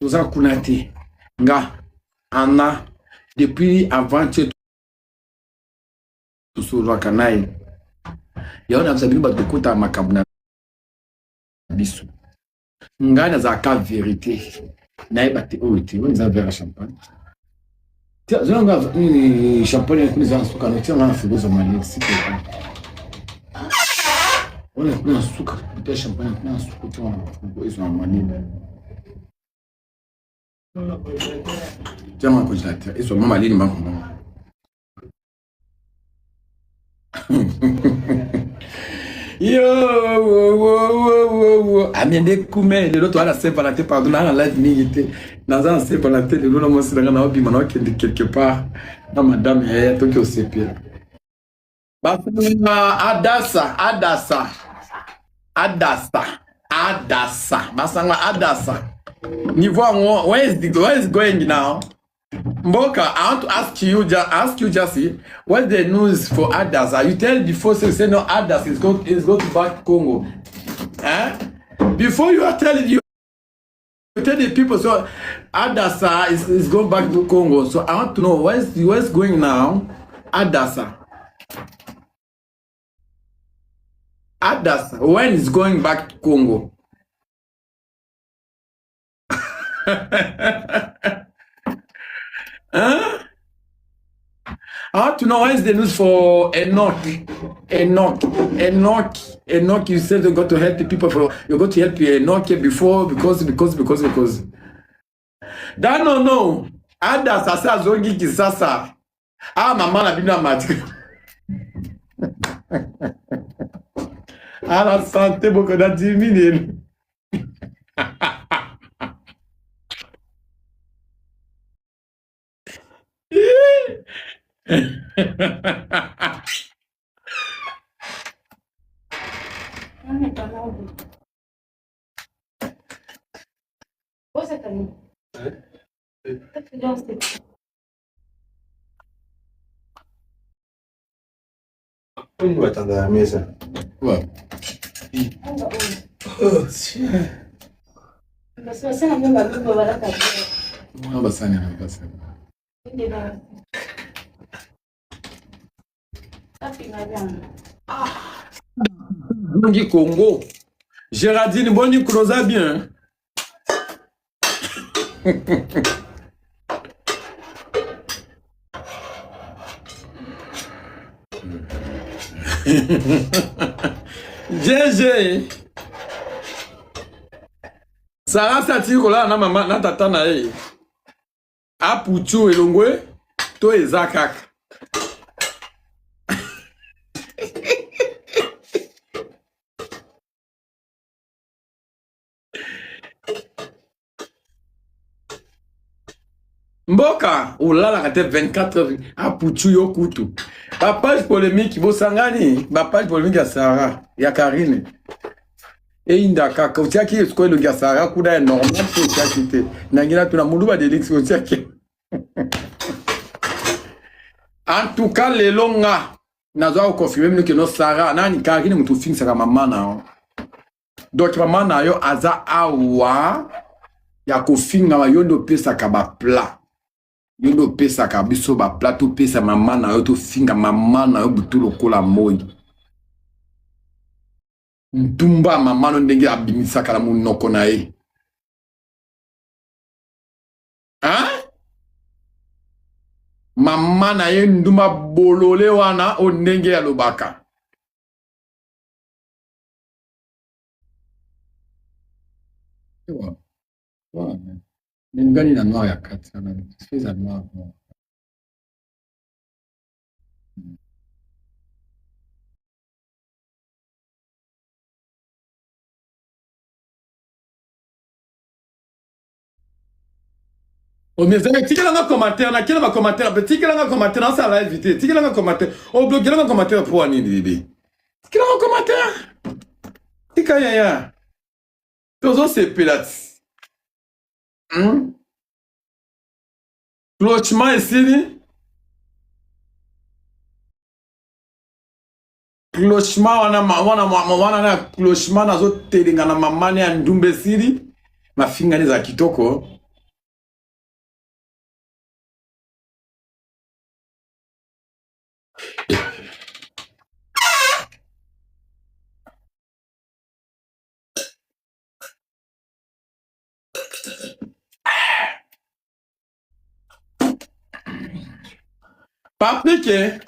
Toza kuna te. Nga Anna depuis avant-hier tosololaka na ye. Yango na bino bato tokotaka makambo na biso. Ngai nazalaka verite. Nayeba te oyo te. Oyo eza verre ya champagne. Tia nini champagne kuna eza na suka na tia nga na frigo za malili sika. Oyo kuna na suka tia champagne kuna na suka tia na frigo ezwa malili. Tia nga congélateur ezwa mwa malili mbango mbango. Yo, wo, wo, wo, wo, wo. Amende kume lelo toza na Saint Valentin pardon na na live mingi te naza na Saint Valentin lelo na mwasi na nga naobima naokende quelque part na madame yaya toki osepela basanga adasa adasa adasa adasa basanga adasa niveau yango where is, the, where is going now Mboka, I want to ask you, just ask you, Jesse, what's the news for Adasa? You tell before say, say no, Adas is going to back Congo. Eh? Before you are telling you tell the people so Adasa is going back to Congo. So I want to know what's going now. Adasa. Adasa, when is going back to Congo? Huh? I want to know when's the news for Enoch. Enoch. Enoch. Enoch, you said you got to help the people for you got to help Enoch before because because because because. That no no. Ada sasa azongi kisasa. Ah mama na bino amati. À la santé beaucoup na diminuer. Batanda mesa. Ouais. Bongi Congo. Géraldine, boni kunoza bien. GG. Sarah atiki kolala na mama na tata na ye. Aputu elongwe to eza kaka. Mboka olalaka te 24 heures aputu yo kutu. Ba page polémique bosangani, ba page polémique ya Sarah, ya Karine. Eyinda kaka otiaki esiko elongi ya Sarah kuna ya normal to otiaki te. Nangi natuna muluba delix otiaki. En tout cas lelo nga nazwa ko confirmer bino que no Sarah nani Karine mutu ofingisaka mama na yo. Donc mama na yo aza awa ya kofingama yo nde opesaka ba plat. Yo nde opesaka biso ba plat topesa mama na yo tofinga mama na yo butu lokola moi. Ntumba mama no ndenge abimisaka na monoko na ye. Hein? Mama na ye ndumba bolole wana o ndenge alobaka. Ningani na noir ya kati wana eza noir noir. Omezaka tikela nga commentaire na kela ba commentaire pe tikela nga commentaire na sala live te tikela nga commentaire o bloquer nga commentaire pour nini bébé tikela nga commentaire tika yaya tozo sepela ti hmm? Clochement esili clochement wana wana wana na clochement nazotelenga na mamane ya ndumba esili mafingani ezala kitoko. Patrick,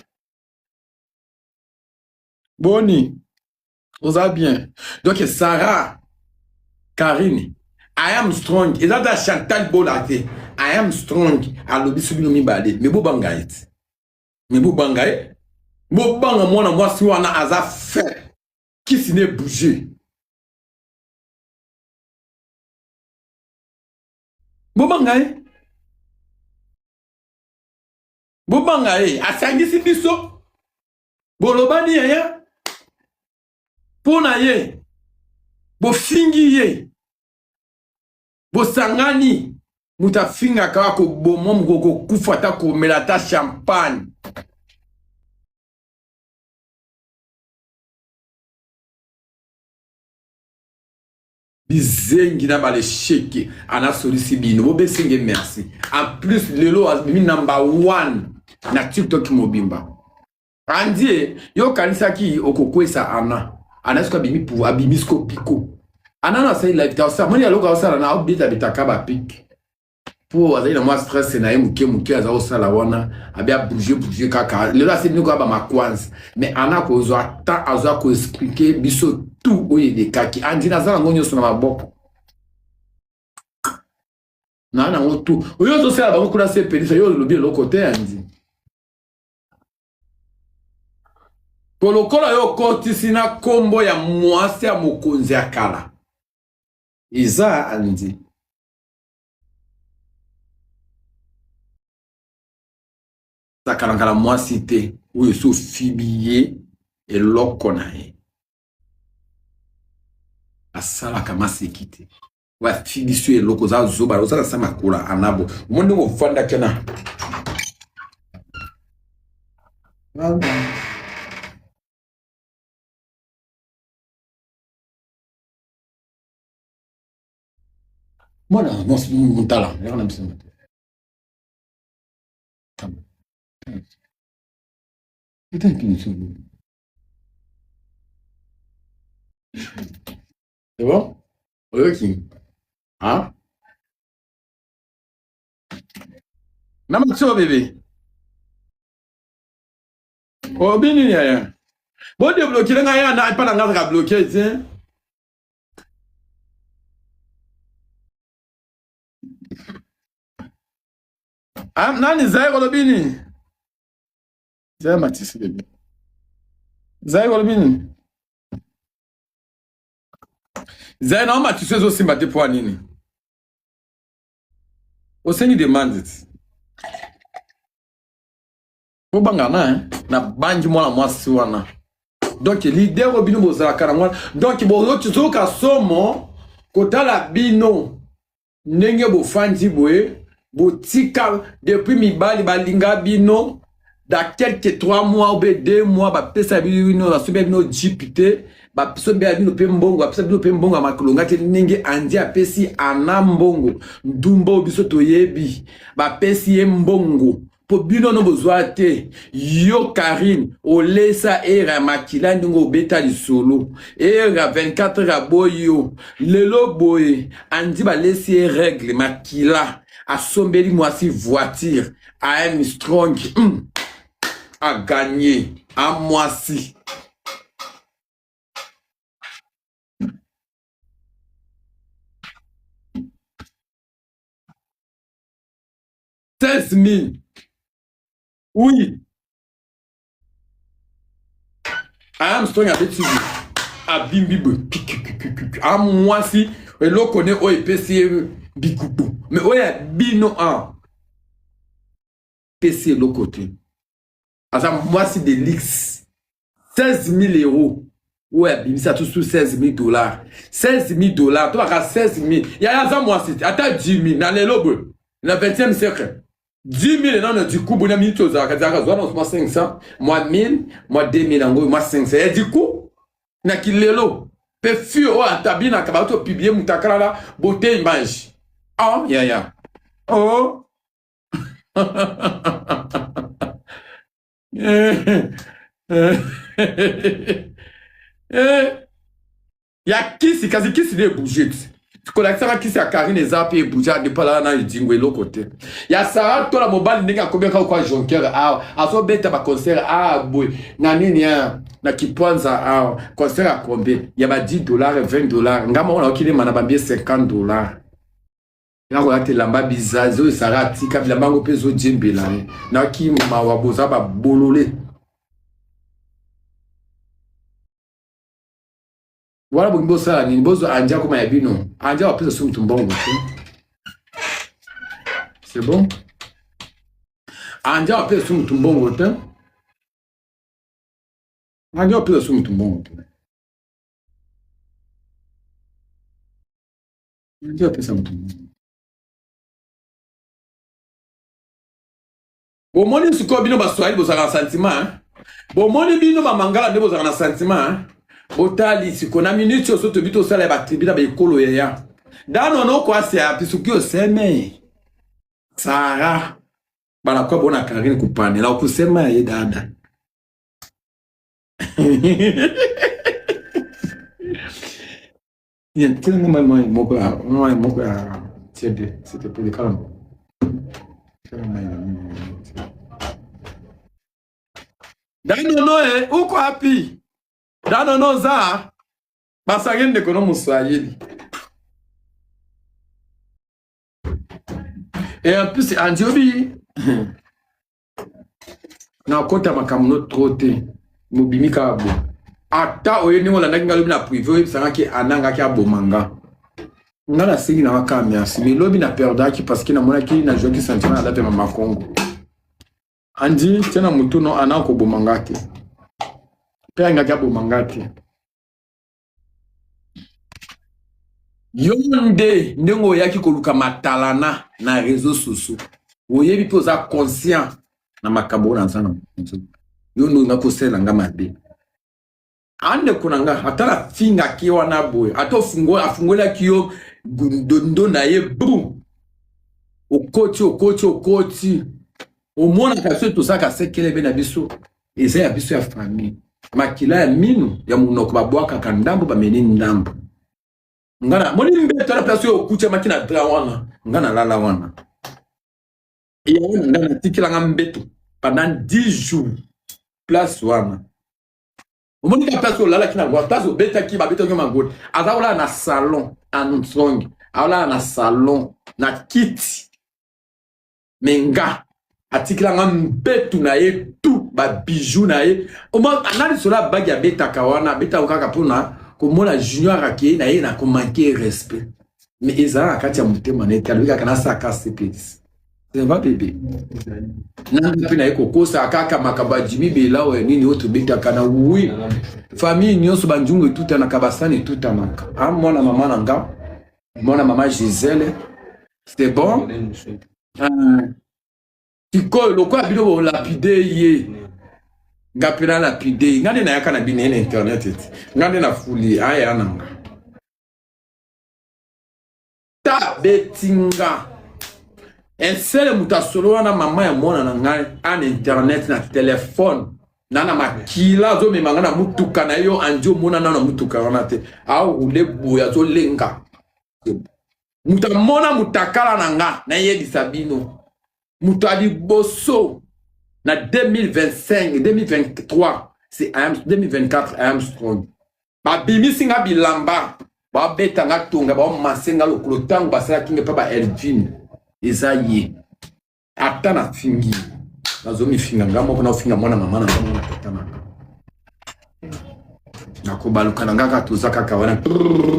boni, oza bien. Donc Sarah, Karine, I am strong. Eza ta Chantal Bola te. I am strong. Alobi soki bino mibale. Mais bobanga ye te. Mais bobanga ye. Bobanga mwana mwasi wana aza fait. Kisi ne bouger. Bobanga ye. Bobanga ye. Asangisi biso. Bolobani yaya. Mpo na ye. Bofingi ye. Bosangani. Moto afingaka akoboma mokoko kokufa ata komela ata champagne. Bizengi na balesheke anasolisi bino bobesenge merci. En plus lelo abimi number 1 na TikTok mobimba. Andie yo kanisaki okokwesa Ana. Ana siko abimi pour abimi siko piko. Ana na asali live ta osala moni aloko osala na obeta betaka ba pic. Po azali na mwa stress na ye moke moke aza kosala wana abi abouge bouge kaka lelo asebini koya bamakwanza mais ana kozwa temps azwa koexplike biso tout oyo elekaki andi naza nango nyonso na maboko na nango tout oyo ozosala bango kuna se pelisa yo olobi eloko te andi po lokola yo okotisi na nkombo ya mwasi ya mokonzi ya kala eza andi Sakalakala mwasi te oyo esi ofibi ye eloko na ye asalaka maseki te oyo afibi so eloko oza zoba oza na sa makula anabo omoni ndenge ofandaki na mwana motala yaka na biso C'est bon? Oyoki? Hein? Na matio bébé. Obi nini yaya? Bo débloquer nga ya na epa na nga ka bloquer tiens. Ah, nani Zaire olobi nini? Zaire matisi bebe. Zaire olobi nini? Zaire na matisi ezosimba te mpo nini? Osengi demande ti. Bobanga na hein? Na bangi mwana mwasi wana. Donc leader oyo bino bozalaka na mwana. Donc bozoka somo kotala bino ndenge bofandi boye botika depuis mibali balinga bino dans quelques 3 mois ou bien 2 mois bapesa bino basombela bino jeep te basombela bino mpe mbongo bapesa bino mpe mbongo ya makolonga te ndenge andi apesi ana mbongo ndumba oyo biso toyebi bapesi ye mbongo po bino no bozwa te yo Karine olesa era makila ndenge obeta lisolo era 24 heures aboyi yo lelo boye andi balesi ye règle makila asombeli mwasi voiture am strong a gagné a mwasi 16 000. Oui. Armstrong abeti abimbi boye amwasi eloko ne oyo epesi ye bikuku me oyo ya bino a pesi eloko te aza mwasi de luxe 16 000 euros oyo abimisa tusu 16 000 dollars 16 000 dollars tobaka 16 000 yaya aza mwasi te ata 10 000 na lelo boye na 20e siècle 10 000 nano du coup boye na minute ozalaka zalaka zwa mwa 500 mwa 1000 mwa 2000 yango mwa 500 ya du coup na kilelo mpe fille oyo atabinaka bauti opublie mutakalala beauté image oh yaya oh ya kisi kasi kisi nde ebouge ti. Kolakisaka kisi ya Karine eza pe ebuja depuis alala na edingo eloko te. Ya Sarah tola mobali ndenge akomi kaka kwa Jonker awa azobeta ba concert awa boye na nini ya na Kipwanza awa concert ya combien ya ba 10 dollars, 20 dollars. Nga moko nayoki lema na bambie 50 dollars. Nakolata elamba bizazi oyo Sarah atika, bilamba yango mpe ezojembela ye. Nayoki mawa, boza babolole wana. Bolingi bosala nini? Bozwa anja koma ya bino. Anja bapesa so mutu mbongo te, c'est bon. Anja bapesa so mutu mbongo te. Anja bapesa so mutu mbongo te. Anja bapesa mutu mbongo. Bomoni sikoyo, bino Baswahili bozalaka na sentiment. Bomoni, bino Bamangala nde bozalaka na sentiment. Botali sikoyo na minute oyo, so tobi tosala ya batribu na baekolo yaya danono kwasi api. Soki oseme Sara banakuwa bona Karine kupanela okusema ye dada. Tina mai moko ya mai moko ya tiede, s'il te plaît, calme. Danono e uko wapi? Danono za basange ndeko no Moswahili. Et en plus andiobi nakota makambo no trop te. Mobimi kaka bo ata oye ndenge olandaki nga lobi na privé, oyebisangaki anangaki aboma nga. Nga nasengi nanga kaka merci, mais lobi na perdaki parce que namonaki nazwaki sentiment na date ya mama Congo. Andi tia na motu no ana koboma nga te, mpe alingaki aboma nga te. Yo nde ndenge oyaki koluka matalana na réseau sociaux, oyebi mpe oza conscient na makambo oyo naza na yo nde olinga kosalela nga mabe. Andeko na nga, ata nafingaki wana boye, ata afungolaki yo ndo na ye bu okoti, okoti, okoti, omonaka so tozalaka sekelebe na biso, eza ya biso ya famille. Makila ya minu ya monoko babwakaka ndambo, bameli ndambo. Nga na moni mbeto na place oyo okutiamaki na drap wana, nga nalala wana yango na nga natikelanga mbeto pendant 10 jours. Place wana omoni ka place olalaki na place obetaki, babetaki magoli. Aza kolala na salon Armstrong, aolala na salon na kiti, me nga atikelanga mbetu na ye, tout babiju na ye na lisolo ya bagi abetaka wana, abetaka kaka mpona komona Junior akei na ye na komanquer respect, mais ezala na kati ya motema na ye te. Alobi kaka nasaka sepelisi. Ça va bébé? Nanga mpe naye kokosa kaka makambo ya Jimi Bela oyo nini oyo tobetaka na wi famille nyonso, banzungu etutanaka, basani etutanaka. A mwana mama na nga, mwana mama Gisele, c'est bon. Sikoyo lokola bino bolapide ye, nga mpe nalapide ye. Nga nde nayaka na bino ye na internet ete nga nde nafuli aya na nga ta beti nga ensele moto asolo wana, mama ya mwana na ngai ana internet na telefone na makila azomema nga na mutuka na yo. Andi omona na mutuka wana te, aroule boye, azolenga. Moto amona motakala na nga, nayebisa bino, moto ya liboso na 2025, 2023, c'est 2024, Armstrong babimisi nga bilamba, babeta nga tonga, baomase nga lokolo. Ntango basalaki nga mpe ba Elvine, eza ye. Ata nafingi, nazomifinga nga moko, naofinga mwana mama na nga, mwana tata na nga. Nakobaluka na nga kaka, toza kaka wana,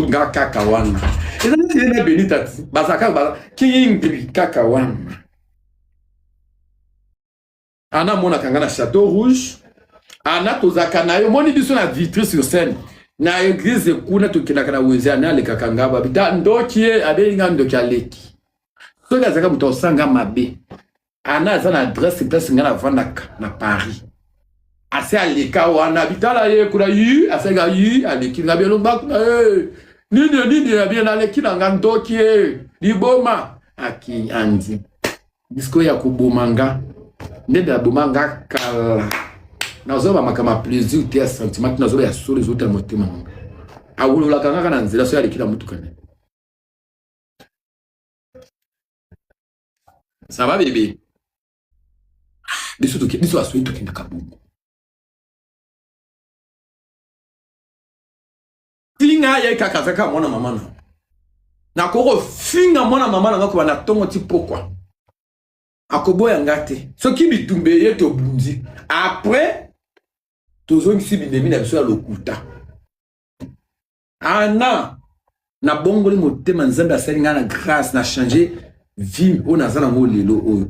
nga kaka wana. Eza neti ye na Benita ti baza kaka kingri kaka wana. Ana amonaka nga na Château Rouge. Ana tozalaka na ye, omoni biso na Vitry sur Seine na église kuna, tokendaka na wenze. Ana alekaka nga, babita ndoki ye, abeyi nga ndoki. Aleki soki azalaka moto osanga mabe. Ana aza na adresse place nga navandaka na Paris. Ase aleka wana, bitala ye kuna yi asenga yi aleki nga bielomba kuna e nini nini ya bien, aleki na nga ndoki ye liboma. Aki andi disco ya koboma nga nde aboma nga kala. Nazoba makambo ya plaisir te, ya sentiment te, nazoba ya solo ezotala motema na nga. Awololaka nga kaka na nzela soki aleki na motuka ne. Ça va bébé? Biso toke biso baswahili tokendaka bongo. Finga ye kaka azalaka mwana mama na. Nakoki kofinga mwana mama na nga kobanda ntongo ti pokwa. Akoboya nga te. Soki bitumba eye tobundi. Après tozongisi binemi na biso ya lokuta. Ana nabongoli motema Nzambe asali ngai na grâce na changer vie oyo naza nango lelo oyo.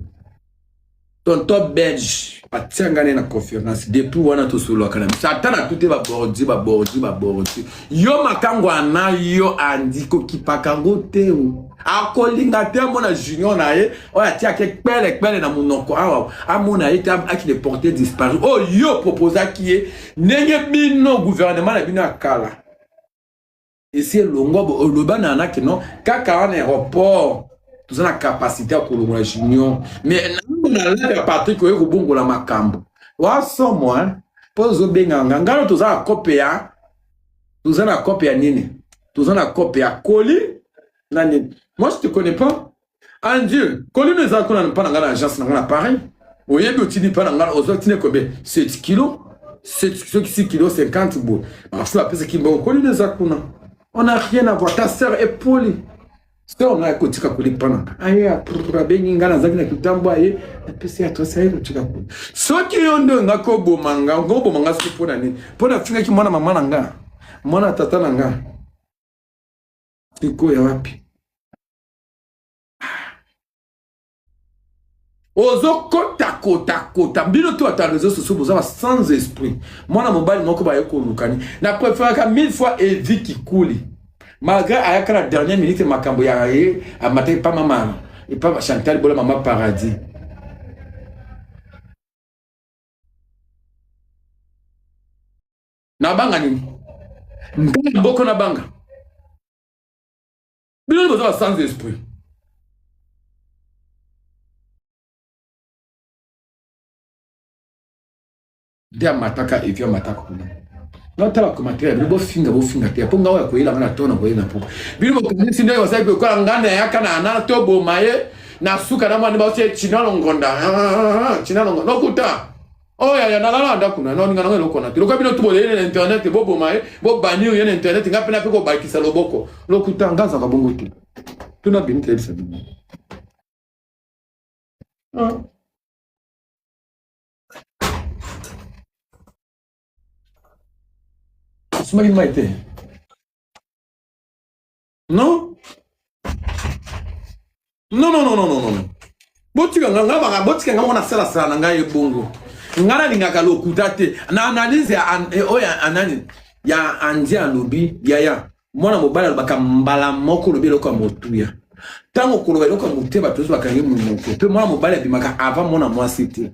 Tonton Belge atia ngai na conférence depuis wana tosololaka na biso ata na tute babordi babordi babordi yo makango ana yo andi kokipaka yango te o akolinga te amona junior na ye oyo atiaki kpele kpele na monoko awa amona ye te akende porte disparu oyo yo proposaki ye ndenge bino gouvernement na bino ya kala esi elongwa oloba na na kino kaka wana aéroport toza na capacité ya kolongola junior mais na lade ya Patrick oye kobongola makambo wasomo mpo ozobenga nga ngano toza na kope ya toza na kope ya nini toza na kope ya koli na nini moi je te connais pas en Dieu koli no eza kuna mpa na nga na agence na nga na Paris oyebi otindi mpa na nga ozwa tine combien 7 kilo 7 soki 6 kilo 50 boye basu bapesaki mbongo koli no eza kuna on a rien à voir ta sœur est polie sœur na akotika koli mpa na nga aye abengi nga nazalaki na kitambo aye napesi adresse aye kotika koli soki yo nde nga koboma nga okoboma nga soki mpo na nini mpo nafingaki mwana mama na nga mwana tata na nga sikoyo wapi ozokota kota kota bino to ata réseau sociaux boza ba sans esprit mwana mobali moko baye kolukani na préféraka mille fois Evi Kikuli malgré ayaka na dernière minute makambo ya ye amataki pa mama epa Chantal Bola mama paradis nabanga nini ngai mboko nabanga bino boza ba sans esprit nde amataka evi amataka kuna natala commentaire bino bofinga bofinga te mpo ngai oyo akoyela ngai na to na koyela mpo bino bokanisi ndenge basali kokola ngai na yaka na ana toboma ye na suka na mwana baotie china longonda china longonda lokuta Oh ya ya nalala ndako na noninga nango eloko na te lokola bino tu boyele na internet boboma ye bobanir ye na internet nga mpe na mpe kobakisa loboko lokuta nga azalaka bongo te tuna bino teyebisa bino ah. Osumaki mai te non non non non non non non botika nga nga baka botika nga mona sala sala na ngai ebongo nga nalingaka lokuta te na analyse ya eh, oyo ya anani ya andi alobi yaya mwana mobali alobaka mbala moko olobi eloko ya motuya ntango koloba eloko ya motuya bato nyonso bakangi monoko mpe mwana mobali abimaka avant mwana mwasi te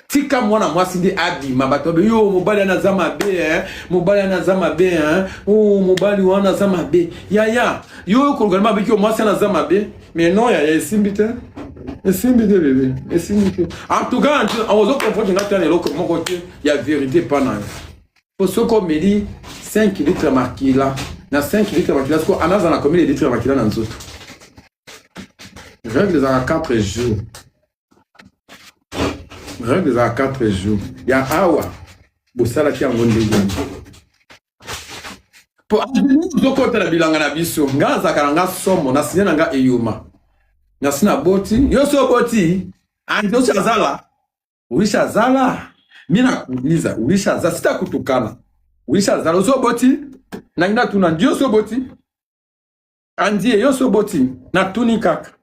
tika mwana mwasi nde abima bato babe yo mobali wana aza mabe eh? mobali wana aza mabe eh? oh, mobali wana aza mabe yaya yo okoluka mabe kio mwasi wana aza mabe mais non yaya esimbi te esimbi te bebe esimbi te en tout cas ozo comprendre nga te na eloko moko te ya vérité epa na yo po soki omeli 5 litre ya makila na 5 litre ya makila siko anaza na combien de litre ya makila na nzoto règle ezalaka 4 jours règle ezalaka 4 jours ya awa bosalaki yango ndenge nini po tozokota na bilanga na biso nga nazalaka na nga somo na sinya na nga eyoma nasi naboti yo so oboti andosi azala ulisha azala mi nakuuliza ulisha azala sitakutukana ulisha azala oso oboti nangi natuna ndi yo so oboti andie yo so oboti natuni kaka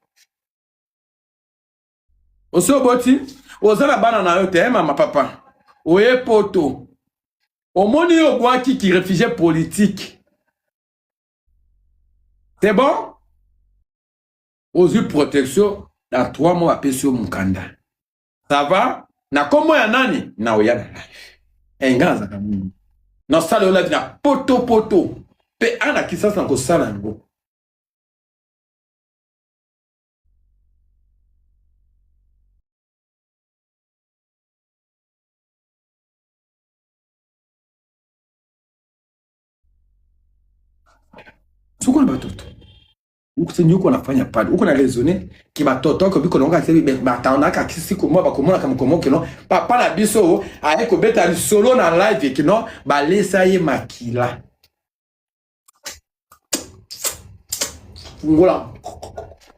osi oboti oza na bana na yo te mama papa oye poto omoni yo obwaki ki réfugié politique c'est bon ozwi protection na 3 mois bapesi yo mokanda ça va na kombo ya nani na oya na live eh, nga nazalaka mingi nasala yo live na poto poto mpe ana kisasa na kosala yango sokola batoto. Uko uko nafanya pale uko na raisonner ki batoto ko biko nonga sebi batandaka siku moja bakomonaka mokomo kino papa na biso aye kobeta lisolo na live kino balesa ye makila fungola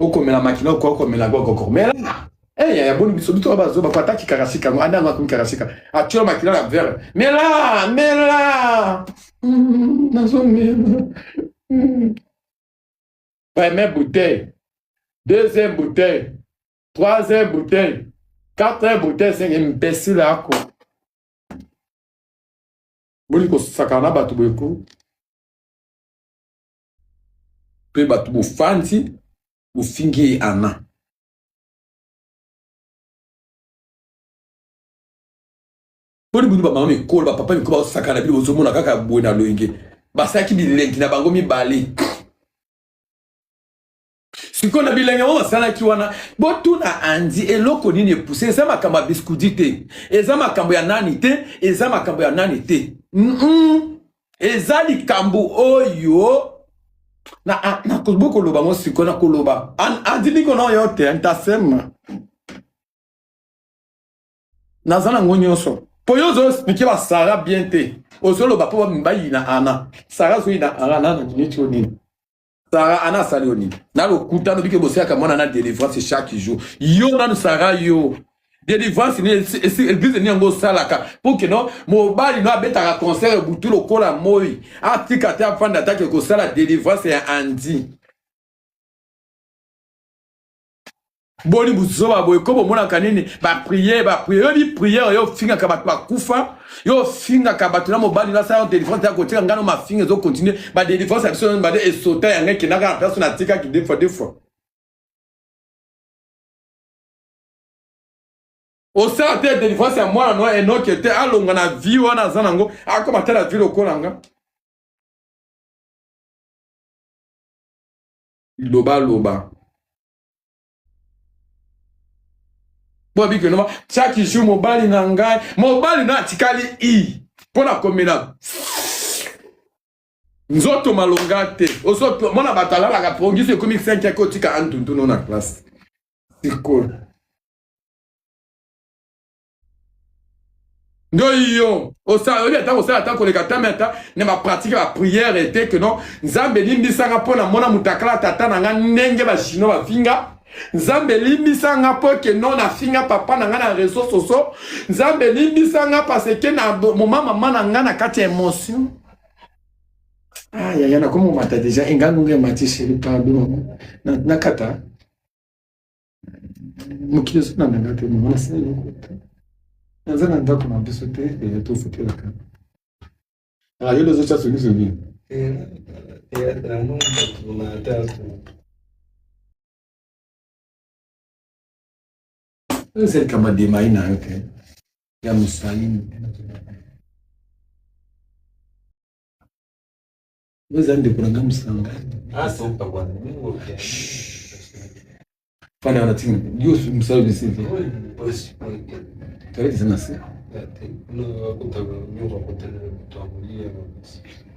okomela makila okoka okomela gogoko mela Eh, yaya boni biso biso bazoba ko ataki karasika ngo anda ngo akomi karasika atiola makila na verre mela mela nazomela Première bouteille, deuxième bouteille, troisième bouteille, quatrième bouteille, cinquième imbécile yako. Boni kosakana na bato boye ko. Mpe bato bofandi bofingi ye ana. Boni bino bamama mikolo bapapa mikolo bazosakana bino bozomona kaka boye na loyenge basalaki bilengi na bango mibale sikoyo na bilenge yango basalaki wana botuna andi eloko nini epuse eza makambo ya biskudi te eza makambo ya nani te eza makambo ya nani te mm -mm. eza likambo oyo na, na, bokoloba ngo sikoyo nakoloba andi niko na yo te ntasema naza nango nyonso mpo yo ozo explike ba Sarah bien te ozoloba mpo bayina ana Sarah azoyina ana na minute oyo nini Sarah ana asali yo nini na lokuta lobiki bosalaka mwana na delivrance chaque jour yo nanu Sarah yo delivrance nini eglise nini yango osalaka mpo keno mobali no abetaka concert butu lokola moi atika te afanda atake kosala delivrance ya andi Boni buzoba boye ko bomonaka nini ba prière ba prière yo bi prière yo ofingaka bato bakufa yo ofingaka bato na mobali na sala delivrance ya kotika ngano mafinga ezo continuer ba delivrance ya biso bade esota yango ekendaka na place natikaki deux fois deux fois osala te delivrance ya mwana no enoke te alonga na vie wana aza nango akoma te na vie lokola nga loba loba po abiki noma chaque jour mobali na ngai mobali na atikali i mpo na komela nzoto malonga te mona bato alalaka pongisi ekomi 5 yaki otika antuntuno na classe sikoyo ndo yo osala oyebi ata kosala ata koleka ata me ata na bapratike bapriere ete ke non nzambe elimbisanga mpo namona motakala tata na nga ndenge bachinois bafinga nzambe elimbisa nga mpo ke non nafinga papa na nga na réseau sociaux nzambe elimbisa nga parce ke na moma mama na nga na kati ya émotion ah yaya nakomi komata deja engangonga emati sheri pardon nakata mokili ezolanda nga te mama nasala eloko te naza na ndako na biso te eh, tofutelaka ah, yo ozotya songisongi eza likambo ya demai na yo te ya mosali Oza ndeko na nga musanga. Fana wana tinga. Yo musala bisi te. Toilette eza na se.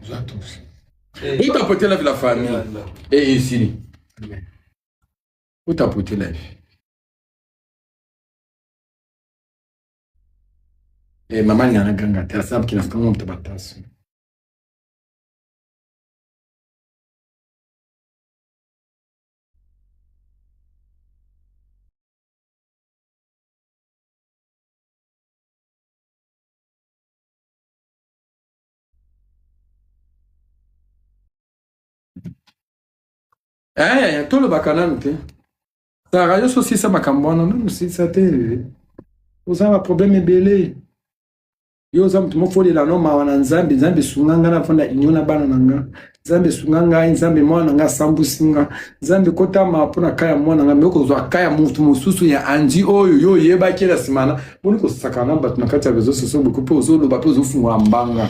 Zwa tous. Utapote la vie la famille. Et ici. Utapote la vie. Eh, mama ngana ganga te asabu kinafika mtu batasu. Eh, tolobaka nanu te sara yo so osisa makambo wana nanu osisa te oza na problème ebele Yo oza moto moko olela no mawa na Nzambe, Nzambe sunga nga nafanda union na bana na nga. Nzambe sunga ngai, Nzambe mwana na nga asambusi nga. Nzambe kota mawa mpo na ka ya mwana nga, me okozwa ka ya moto mosusu ya Andy oyo yo oyebaki ye na nsima na boni kosakana na bato na kati ya réseau sociaux bokoki mpe ozoloba mpe ozofungola mbanga.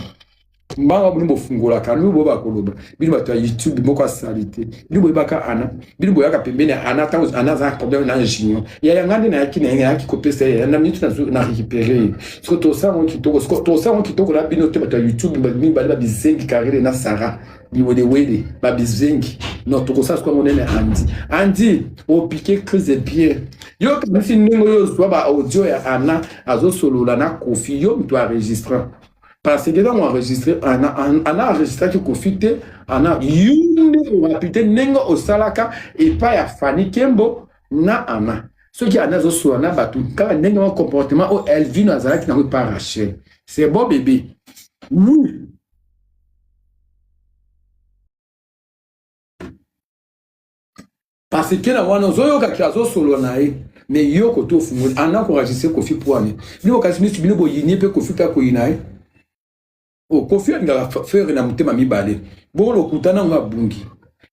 Mbanga bino bofungolaka bino boyeba koloba bino bato ya youtube moko asali te bino boyebaka ana bino boyaka pembeni ya ana ntango ana aza na problème na junior yaya nga nde nayaki na ye nayaki kopesa ye na minute na récupéré ye siko tosala yango kitoko siko tosala yango kitoko na bino te bato ya youtube mibale babizengi karele na sara biwelewele babizengi non tokosala siko yango nene andi andi opike crise bien yo kanisi ndenge oyo ozwa ba audio ya ana azosolola na kofi yo moto enregistrant parce que ntango enregistre ana ana enregistraki kofi te ana yo nde orapite ndenge osalaka epai ya fani kembo na ana soki ana azosola na bato kaka ndenge wa comportement oyo elvino azalaki nango epai rachel. C'est bon bébé, oui. Parce que na wana ozoyoka ke azosolola na ye, mais yo kote ofungoli ana koenregistre Kofi poani bino kasi misu bino boyini mpe Kofi mpe akoyina ye. O Kofi alingaka Ferre na motema mibale bongo lokuta nango abungi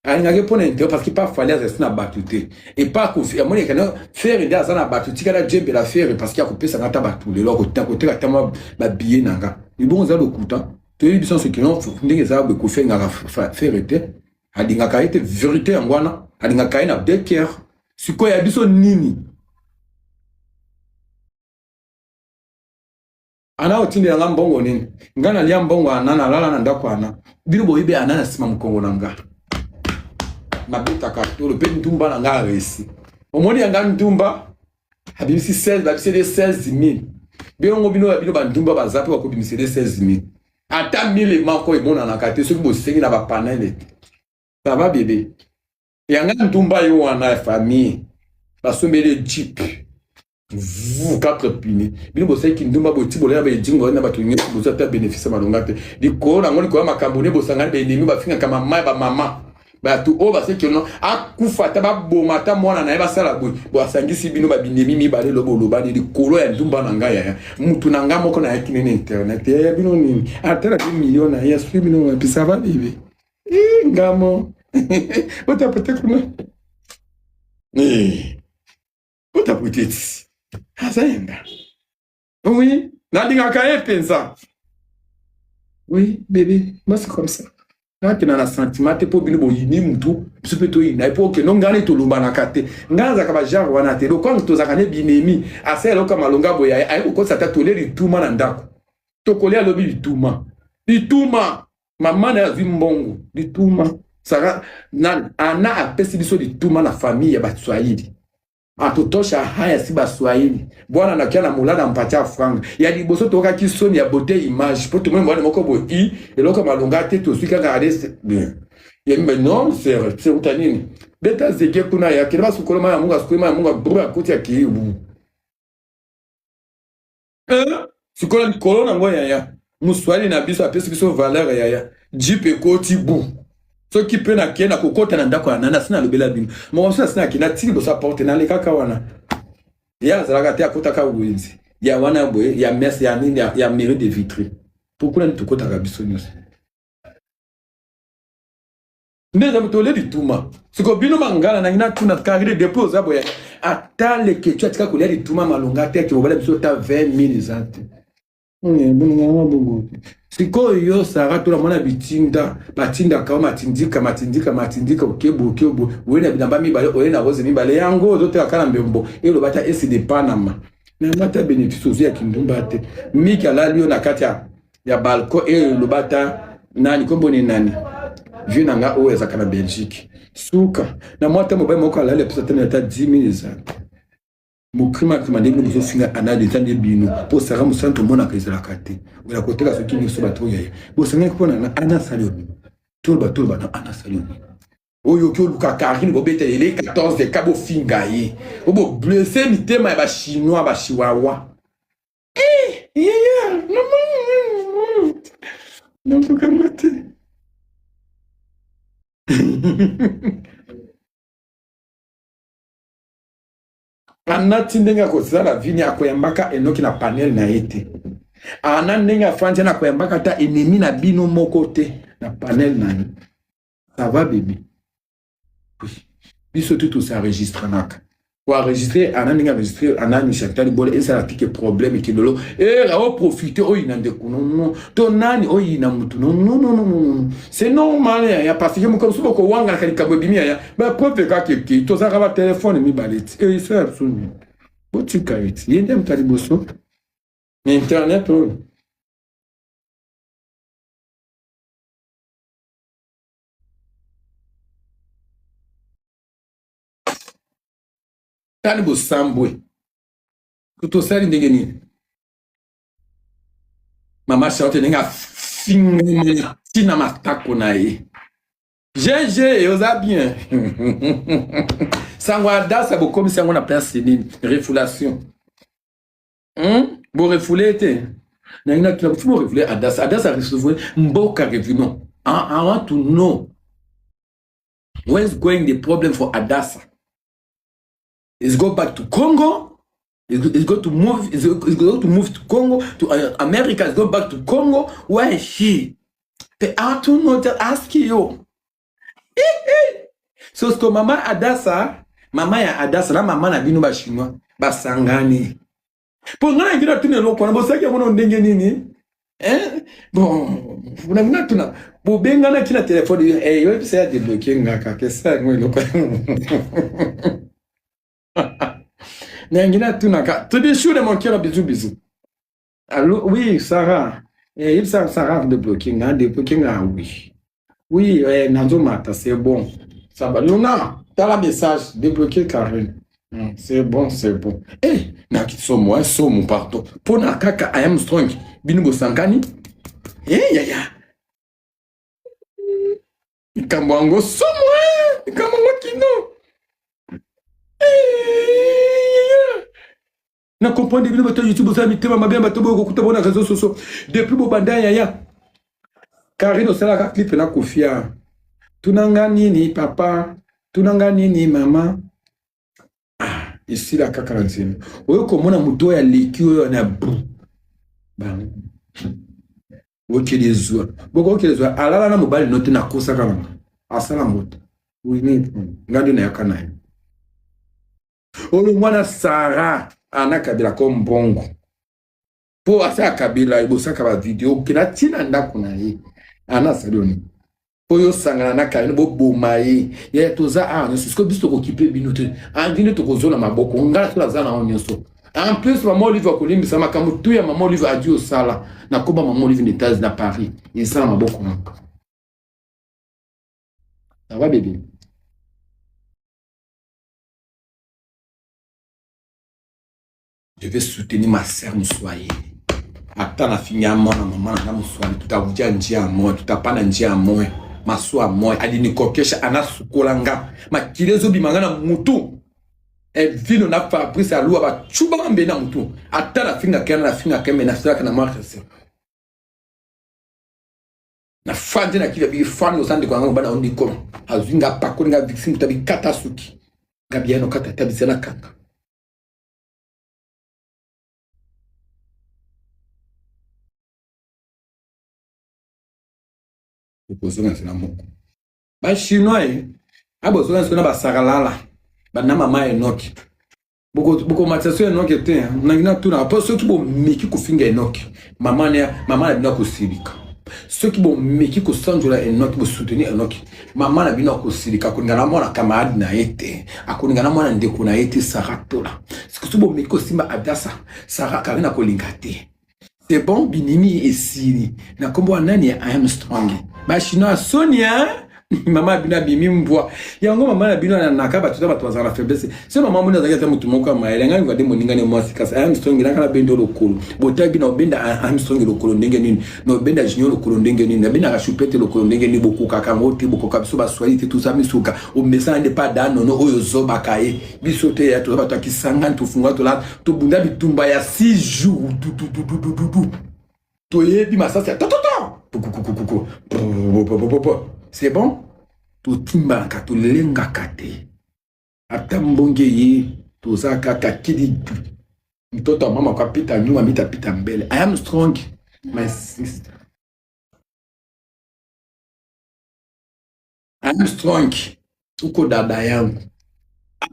alingaki mpo na intérêt parce que pa Fally azali na bato te epa Kofi amoneka na Ferre nde aza na bato tikala jembela Ferre parce que akopesa nga ata bato lelo akoteka ata mwa babillet na nga libongo eza lokuta. Toyebi biso nyonso kino ndenge eza boye Kofi alingaka Ferre te, alingaka ye te, verité yango wana, alingaka ye na deux cœur. Sikoyo ya biso nini? Ana otindela nga mbongo nini? Nga nalia mbongo ana nalala na ndako ana bino boyebi ana na nsima mokongo na nga nabetaka tolo mpe ndumba na nga aresi omoni ya nga ndumba abimisi 16 babiseli ye 16 000 bino bino ya bino bandumba baza mpe bakobimiseli ye 16 000 ata mile moko emonanaka te soki bosengi na bapanele te. Ça va bébé, yanga ndumba yo wana ya famille basombeli jeep vous quatre pine bino bosalaki ndumba boti bolela baedingo na bato nyonso bozwa ata bénéfice malonga te likolo nango likolo ya makambo nde bosangani baennemi bafingaka mama ya bamama bato oyo baseki no akufa ata baboma ata mwana na ye basala boye bo asangisi bino babinemi mibale lobo olobani likolo ya ndumba na ngai yaya mutu na ngai moko nayaki nene internet yaya bino nini ata na 2 million na ye asui bino wapi? Ça va bébé, ngamo otapote kuna otapote ti aza yanga. Oui, nalingaka ye mpenza. Oui bébé, moi c'est comme ça, nakenda na sentiment te mpo bino boyini mutu biso mpe toyina ye mpo okende ngai nde tolombanaka te. Ngai nazalaka bagenre wana te lokola tozalaka ne binemi asa eloko malonga boye aye kokotisa ata tolie lituma na ndako tokolia alobi lituma lituma mama na ye azwi mbongo lituma sara na ana apesi biso lituma na famille ya Baswahili atutosha haya si Baswahili bwana nakia na molala mpatia franga ya liboso tokaki soni ya beauté image mpo tomoni mwana moko boye i eloko malonga te tozwi kaka adresse ya mimba non sere seuta nini beta zeke kuna ya kende basukolo ma ya Mungu asukoli ma ya Mungu abru akoti akei bu sikoyo likolo nango yaya moswali na biso apesi biso valeur yaya jeep ekoti bu soki mpe nakei na kokota na ndako ya nani asi nalobela bino moko mosusu asi nakei natiki liboso ya porte nalekaka wana ye azalaka te akotaka wenze ya wana boye ya messe ya nini ya mairie de Vitry po kuna nini tokotaka biso nyonso nde eza tole lituma. Siko bino mangala nangi natuna karine depuis oza boye ata leketu atika kolia lituma malonga te ake mobala biso ata 20 000 eza te boninganga bongo te. Sikoyo yo Sara tola mwana bitinda batindaka yo matindika matindika matindika okebo okebo oye na bilamba mibale oye na rose mibale yango ozoteka na mbembo eloba ata esi de Panama na ata bénéfice ozwi ya kindumba te miki alali yo na kati ya balcon eyo eloba ata nani kombo ni nani vie na nga oyo ezalaka na Belgique suka na mwa ata mobali moko alali apesa tani ata 10 000 eza te mokrimakima nde bino bozofinga anade eza nde bino mpo Sara mosala tomonaka ezalaka te oya koteka soki nyonso bato oyo yaya bosangaki mpona na ana asali yo nini toloba toloba na ana asali yo nini oyo oki oluka Karine bobeta ele 14 ka bofinga ye o boblesse mitema ya Bachinois Bachiwawa yaya nakokanga te. Anati ndenge akozala vini akoyambaka enoki na panel na ye te ana ndenge afandi na akoyambaka ata ennemi na bino moko te na panel na ye. Ça va bébé, oui. Biso tu tos'enregistranaka. Koenregistre ana ndenge enregistre anani Chantal Bola ezala tike problème kilolo era o profiter oyina ndeko no to nani oyina mutu no non non non non c'est normal ya parce que mokolo mosusu bokowanganaka likambo ebimi yaya ba preuve kaka ekei tozalaka ba telefone mibale ti esala biso nini botika ye ti ye nde moto ya liboso na internet oyo. Tali bosambwe tosali ndenge nini? Mama Charlotte ndenge afingami ntina matako na ye. GG oza bien. Sango Adasa bokomisi yango na place nini? Refoulation. Bo refoule te. Na ngina tuna bo refoule Adasa. Adasa refoule mboka revuno. I want to know where's going the problem for Adasa. Is go back to Congo. Is go to move. Is go to move to Congo to America. Is go back to Congo. Where is she? They are to know just ask you. So ce que mama Adasa, mama ya Adasa na mama na bino ba chinois basangani. Po nga na ngina tuna eloko wana bosaki yango na ndenge nini? Hein? Bon, na ngina tuna bobenganaki na telefone eh yo bisa ya débloquer nga kaka esa yango eloko. Na ngina tuna ka. Tu bisous de mon cœur bisous bisous. Allô, oui, Sarah. Eh, yebisa Sarah débloquer nga, débloquer nga oui. Oui, eh, nazomata, c'est bon. Ça va. Luna, tala message, débloquer Karine. C'est bon, c'est bon. Eh, na somo, eh, somo, pardon. Pona kaka, I am strong. Bino bosangani. Eh, ya ya. Likambo yango somo, eh. Likambo yango kino. Eh, ya. Na comprendre bino bato ya YouTube bozala mitema mabe ya bato boyo kokuta bona réseau sociaux depuis bobanda yaya. Karine osalaka clip na Kofia. Tuna nga nini papa, tuna nga nini mama. Ah, esila kaka na nzela. Oyo komona moto oyo aleki oyo na bu. Bango. Okele zwa. Boko okele zwa alala na mobali no te nakosaka nanga. Asala moto. Oui, nga nde nayaka na ye. Oyo mwana Sarah ana kabila ko mbongo. Po asa kabila ebosaka ba video kina tina ndako na ye. Ana asali oni. Po yo sangana na Karine boboma ye. Ya toza awa nyonso. Sikoyo biso tokokipe bino te. Andi nde tokozona maboko. Nga soki aza na yango nyonso. En plus mama Olive akolimbisa makambo tu ya mama Olive adi osala. Nakoba mama Olive na Etats na Paris. Esala maboko nanga. Ça va bébé? Je vais soutenir ma sœur Mswahili. Ata nafinga mwana mama na Mswahili, tutavuja njia moja, tutapanda njia moja, maswa moja. Alinikokesha anasukola nga makili ezobima nga na mutu. Elvino na Fabrice Alua bacuba mbe na mutu. Ata nafinga kena nafinga keme nasalaka na mwa na fandi na kili abiki fandi oza ndeko yango bana ondi kolo azwi nga pakoli nga vixi moto abikata suki nga biyano kata ata bizala kanga okozonga nzela moko bachinois ye abozonga nzela na basakalala bana mama enoki Bokomatisa so Enoke te, nangi natuna mpo soki bomeki kofinga Enoke, mama na bino akosilika. Soki bomeki kosanzola Enoke, bosoutenir Enoke, mama na bino akosilika, akolinga na mwana camarade na ye te, akolinga na mwana ndeko na ye te, Sarah Tola. Soki bomeki kosimba Adasa, Sarah Karine akolinga te. C'est bon, binimi esili. Na kombo ya nani ya I am strong. Ba chinois soni hein? Mama bino abimi mbwa. Yango mama na bino ananaka bato ta bato bazala na faiblesse. Se mama moni azalaki ata motu moko ya mayele ngai ngade moninga ne mwasi kasi I am strong naka na bendo lokolo. Botali bino obenda I am strong lokolo ndenge nini? Na obenda junior lokolo ndenge nini? Na bendaka choupette lokolo ndenge nini? Bokokaka yango te, bokoka biso baswahili te, toza misuka. Omesana nde pa da nono oyo ozobaka ye. Biso te ya toza bato ya Kisangani, tofungola tola tobunda bitumba ya 6 jours dudududududu. Toyebi masasi ya tototo kukukukuku. C'est bon? Totimbanaka, tolengaka te. Ata mbonge ye toza kaka kidi mtoto wa mama kwa pita nyuma mita pita mbele. I am strong my sister. I am strong. Uko dada yangu.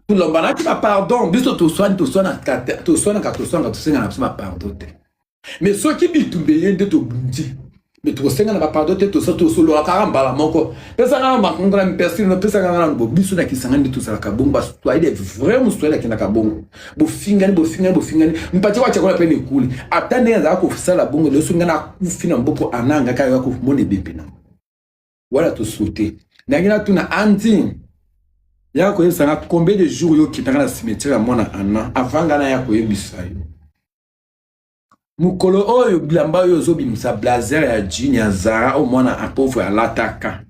Tolombanaki ba pardon, biso toswani, toswanaka, toswanaka, toswanaka, tosengana biso ba pardon te. Mais soki bitumba eye nde tobundi, mais tokosengana ba pardon te, tosololaka kaka mbala moko. Pesa nga makongo na mipesi no, pesa nga na bo biso na Kisangani nde tozalaka bongo, baswahili vrai moswahili akendaka bongo. Bofingani, bofingani, bofingani, mpati wa chakola pe nekule. Ata ndenge azalaka kosala bongo, lelo soki nga nakufi na mboko ananga kaka komona ebembe na wala tosote. Ndenge natuna Andi ya koyebisa nga combien de jours yo okendaka na cimetière ya mwana Anna avant nga naya koyebisa yo. Mokolo oyo bilamba oyo ozobimisa blazer ya jean ya Zara oyo mwana a pauvre alataka,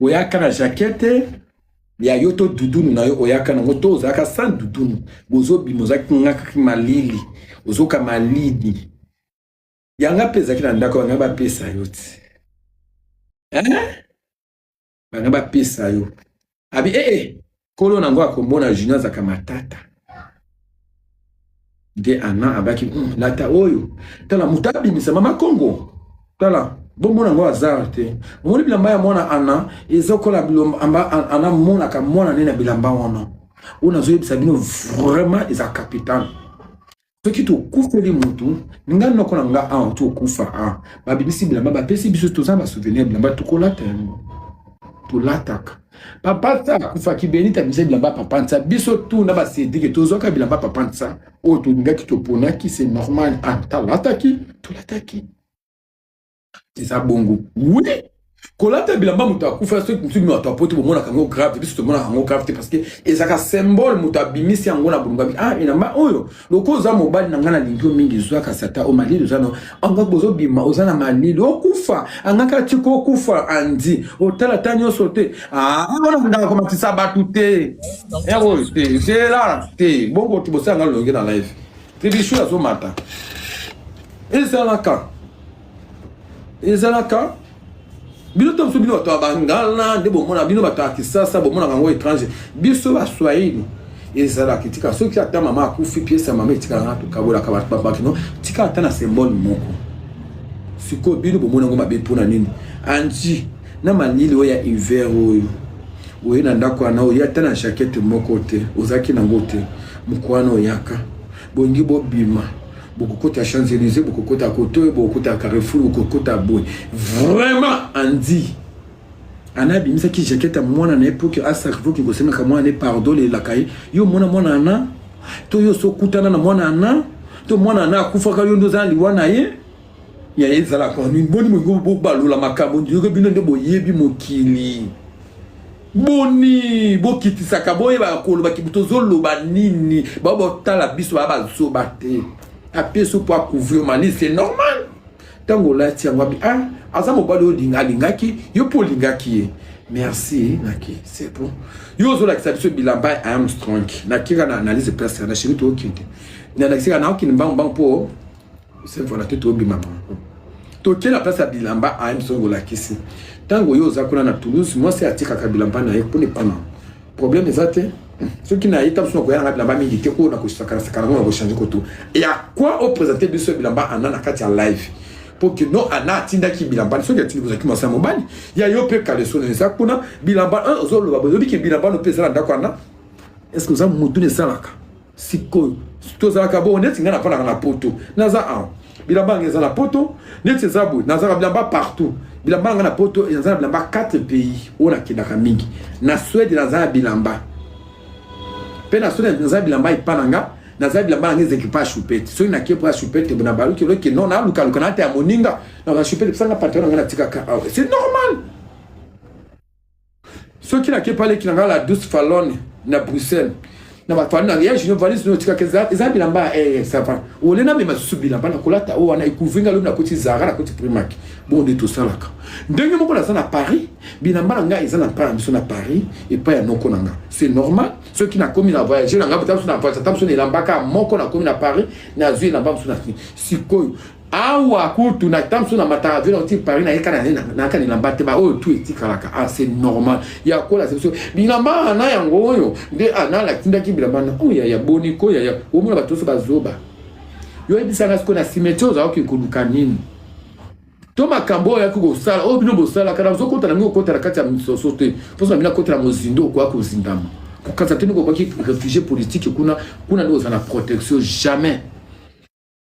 oyaka na jaquette ya yo to dudunu na yo oyaka nango to ozalaka sans dudunu, bozobima ozalaki ngakaki malili, ozoka malili yanga mpe ezalaki na ndako banga bapesa yo ti eh? Banga bapesa yo abi ee eh, eh, kolo nango akomona junior azalaka matata nde ana abaki lata oyo tala moto abimisa mama Kongo tala bomona yango hasard te. Omoni bilamba ya mwana Ana ezokola bilamba, Ana monaka mwana nde na bilamba wana oyo nazoyebisa bino vraiment eza capital. Soki tokufeli mutu nga noko na nga awa tokufa a babimisi bilamba bapesi biso, toza ba souvenir bilamba tokolata yango tolataka. Papa Nsa akufaki, Benita abimisa bilamba papa Nsa, biso tu na ba Cédric tozwaka bilamba papa Nsa oyo tolingaki toponaki, c'est normal. Talataki tolataki eza bongo. Oui, kolata bilamba moto akufa, soki mosusu bino bato apoto bomonaka yango grave, biso tomonaka yango grave te parce que ezalaka symbole. Moto abimisi yango na bolongo abi ah elamba oyo loko oza mobali na ngai nalingi yo mingi, zwaka sata o malili oza no anga bozobima oza na malili okufa angaka tika okufa andi otala ta nyonso te wana ndaka komatisa bato te yango te zela te bongo bosala nga longe na live tribishu azomata ezalaka ezalaka bino to biso bino bato ya bangala nde bomona bino bato ya Kisasa bomonaka yango étranger, biso baswahili ezalaka etika soki ata mama akufi, pièce ya mama etikala na tokabolaka bato babakino tika ata na symbole moko. Sikoyo bino bomona yango mabe mpona nini? Anti na malili oyo ya hiver oyo oye na ndako wana oye ata na jaquette moko te, ozalaki nango te. Moko wana oyaka bongi bobima, bokokota Champs-Élysées, bokokota koto oyo, bokokota Carrefour, bokokota boye. Vraiment andi ana abimisaki jaquette ya mwana na ye mpo ke asacrifie kosengaka mwana na ye pardon, lelaka ye. Yo mona mwana ana to yo so okutana na mwana ana to mwana ana akufaka, yo nde oza na liwa na ye ya ezalaka nini? Boni molingo bobalola makambo ndioke, bino nde boyebi mokili. Boni bokitisaka, boyebaka koloba tozoloba nini, bao botala biso baya bazoba te. Apesi mpo acouvrir mali, c'est normal. Ntango olati yango abi ah aza mobali oyo olinga alingaki yo mpo olingaki ye, merci naki c'est bon. Yo ozolakisa biso bilamba ya Armstrong nakika na analyse place na chéri tookende nalakisaka naokende mbangu mbangu mpo c'est voilà te tobima bango toke na place ya bilamba Armstrong olakisi. Ntango oyo oza kuna na Toulouse, mwasi atikaka bilamba na ye mpona epana problème eza te. Soki na ye ta mosusu nakoya nanga bilamba mingi te oyo nakosakana ngo nakochange koto ya quoi oprésente biso bilamba ana na kati ya live po ke no ana atindaki bilamba. Soki atindi kozalaki mwasi ya mobali ya yo mpe kaleso eza kuna bilamba ozoloba bozobi bilamba no mpe eza na ndako wana. Est ce que oza motu na esalaka sikoyo tozalaka bongo neti ngai nafandaka na poto, naza awa bilamba yango eza na poto neti eza boye, nazalaka bilamba partout. Bilamba yanga na poto naza na bilamba 4 pays oyo nakendaka mingi. Na Swede naza na bilamba mpe na Swede naza na bilamba epa na nga, naza bilamba nanga ezeki pa choupette. Soki nakie po ya choupette na baluki oloki non nalukaluka na te ya moninga na choupette pesanga pantalon na ngai natikaka awa, c'est normal. Soki nake paleki na ngai la douce Falone na Bruxelles na bafani na ya junior valise no otikaka eza bilamba eh, ça va ole namema susu bilamba na kolata oyo wana ekouvri ngai lobi nakoti Zara, nakoti Primark. Bongo nde tosalaka ndenge moko. Naza na Paris, bilamba na ngai eza na mpa na biso na Paris epai ya noko na nga, c'est normal. Soki nakomi na voyage na ngai, ata na voyage ata mosu na elamba kaka moko, nakomi na Paris nazwi elamba mosu na sikoyo awa kutu na ntango mosusu na mataka avion nauti Paris nayeka nayaka na elamba te, baoyo tu etikalaka ah c'est normal ya kola biso bilamba ana yango oyo nde ana alatindaki bilamba na oyo yaya boni ko yaya omona bato nyonso bazoba. Yo oyebisanga sikoyo na cimetière ozalaki koluka nini? To makambo oyo ayaki kosala, oyo bino bosalaka, nazokota na mingi kokota na kati ya misoso te, mposo na bino akota na mozindo okoya kozindama. Kokanisa te ndenge obaki refugie politique kuna, kuna nde ozala na protection jamais.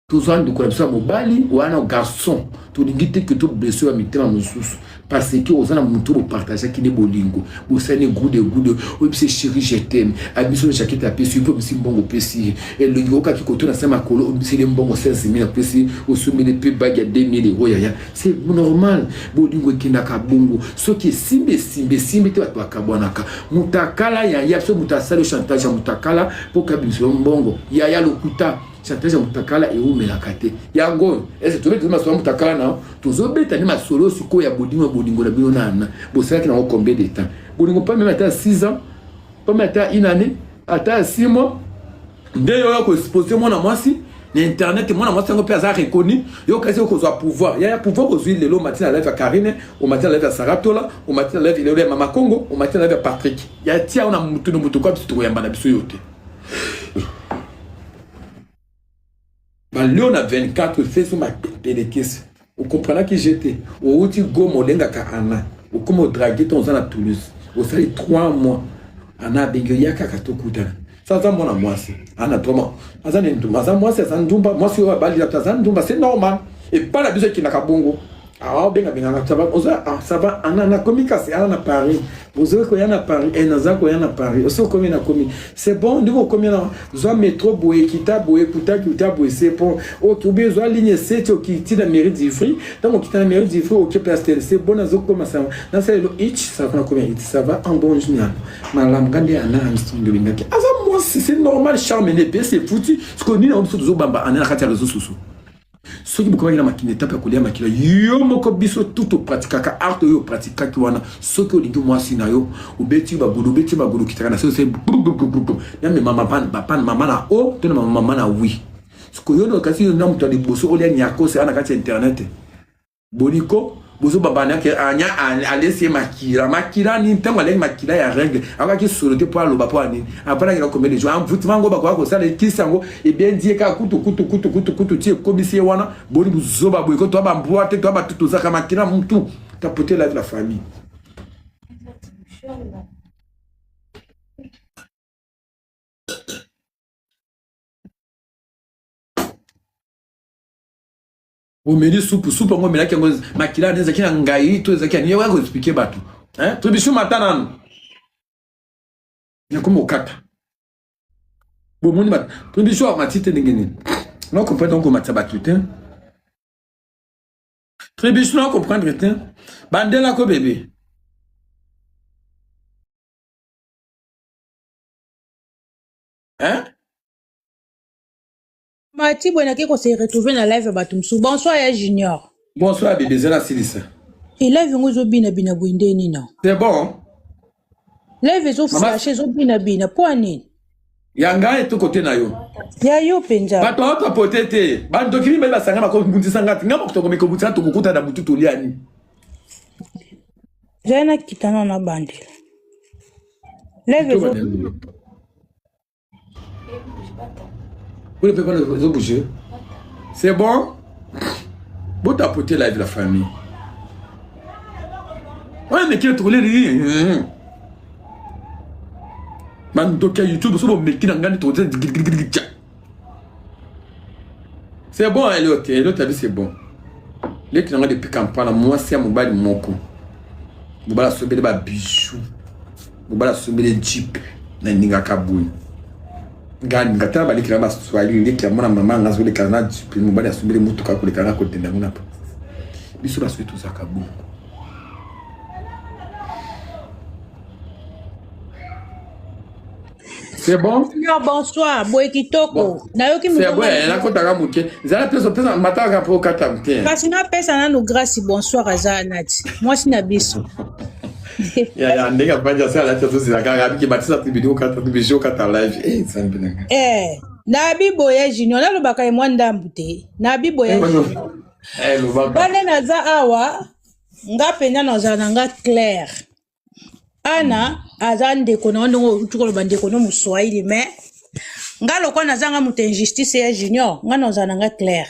Tozwa ndeko na biso ya mobali wana garçon, tolingi te ke toblesse ya mitema mosusu parce que oza na moto bopartageaki nde bolingo, bosali goût de goût de oyebisi chéri je t'aime, abiso na jaquette apesi yo mpe obisi mbongo opesi ye elongi okaki koto na se makolo obiseli mbongo 16000 apesi osombeli mpe bag ya 2000 euro yaya, c'est normal. Bolingo ekendaka bongo, soki esimbi esimbi esimbi te bato bakabwanaka. Mutakala yaya, so moto asali chantage ya mutakala mpo kabimisa mbongo yaya, lokuta. Chantage ya mutakala ewumelaka te. Yango oyo ese tobeti masolo ya mutakala na tozobeta nde masolo sikoyo ya bolingo ya bolingo na bino nana bosalaki nango combien de temps bolingo pas meme ata 6 ans, pas meme ata une année, ata 6 mois nde yo oya koexpose mwana mwasi na internet. Mwana mwasi yango mpe aza reconnu, yo kasi okozwa pouvoir yaya, pouvoir ozwi lelo omati na live ya Karine, omati na live ya Saratola, omati na live lelo ya Mama Congo, omati na live ya Patrick ya tia na mutu na mutu kwa biso tokoyamba na biso yo te. Balio na 24 feso mapelekesi okomprenaki je te outi Goma olengaka ana okoma odrague to oza na Toulouse osali 3 mois ana abengi yo ya kaka tokutana. Sa aza mwana mwasi ana 3 mois aza ne ndumba, aza mwasi, aza ndumba, mwasi oyo abali aza ndumba, c'est normal. Epai na biso ekendaka bongo. Awa obenga benganga ça va, oza ah, ça va ana nakomi kasi ana na Paris, ozali koya na Paris eh, naza koya na Paris, osi okomi nakomi, c'est bon, ndenge okomi na zwa metro boye kita boye kuta kuta boye, c'est bon, ok, obi zwa ligne 7 okiti na mairie d'Ivry, ntango okita na mairie d'Ivry oke place tel, c'est bon, nazokoma ça nasala elo ich ça va, nakomi ich ça va en bon jour malamu nga nde ana Armstrong olingaki aza mwasi, c'est normal, charme ne epesi efuti sikoyo nini yango biso tozobamba ana na kati ya réseau sociaux. Soki bokomaki na makila etape ya kolia makila yo moko, biso tout topratikaka art oyo opratikaki wana. Soki olingi mwasi na yo, obeti bagulu, obeti bagulu, okitaka na se namema bapane mama na o to na mama na wi. Sikoyo yo kasi yo na moto ya liboso olia nyakose ana kati ya internet boliko bozobambana ke anya alesi ye makila makila nini ntango aleki makila ya règle akokaki solo te mpo aloba mpo anini afandaki na combien de jours envoûtement yango bakoka kosala ekisi yango ebendi ye kaka kutu kutu kutu kutu kutu ti ekomisi ye wana boni buzoba boye ko toa bambwa te toa bato tozaka makila mutu tapote la la famille. Omeli supu supu yango omelaki yango makila wana ezalaki na ngai to ezalaki ya nini oya koexplike bato to biso mata nanu nakomi kokata bomoni bato to biso amati te ndenge nini na comprendre donc komatisa bato te tribiso na comprendre te bandelako bebe. Hein? Mati boye nake ko se retrouver na live ya bato mosusu. Bonsoir ya Junior. Bonsoir bébé, zela silisa. E live yango ezobina bina boye nde nini? C'est bon. Live ezo flash ezobina bina mpo ya nini? Ya ngai to kote na yo. Ya yo mpenza. Bato awa tapote te. Bandoki mibali basanga bakobundisa ngai. Ngai moko tokomi kobundisa tokokuta na butu toliani. Zala nakita nano na bandela. Live ezo Vous ne pouvez pas nous bouger. C'est bon? Vous tapoter live la famille. Ouais, mais qui est trouvé lui? Bandoki ya YouTube so bomeki na ngai toza. C'est bon, Elliot. Elliot abi c'est bon. Leki na ngai depuis Kampala, mwasi ya mobali moko. Mobali asombeli ba bijoux. Mobali asombeli jeep na ningaka boye. Ngai ninga tala baleki na baswahili leki ya mwana mama nga azoleka na jeep, mobali asombeli motuka koleka nga kodenda yango na biso baswahili tozalaka bongo. C'est bon? Non, bonsoir, boye kitoko. Bon. Nayoki C'est moto bon, nakotaka moke. Zala pesa pesa mataka mpo okata moke. Kasi napesa nanu Grâce bonsoir aza nati. Mwasi na biso. Ya ya ndenge afandi asala alati azozela kaka abiki batisa tibidi okata tibidi okata live. Eh nzambe na ngai. Eh, nabi boye Junior nalobaka ye mwa ndambu te. Nabi boye Junior. Eh lobaka. Bande naza awa nga mpenza nazala na nga claire. Ana aza ndeko na yo ndenge outi koloba ndeko no moswahili mais nga lokola naza nga moto injustice ya Junior nga nazala na nga claire.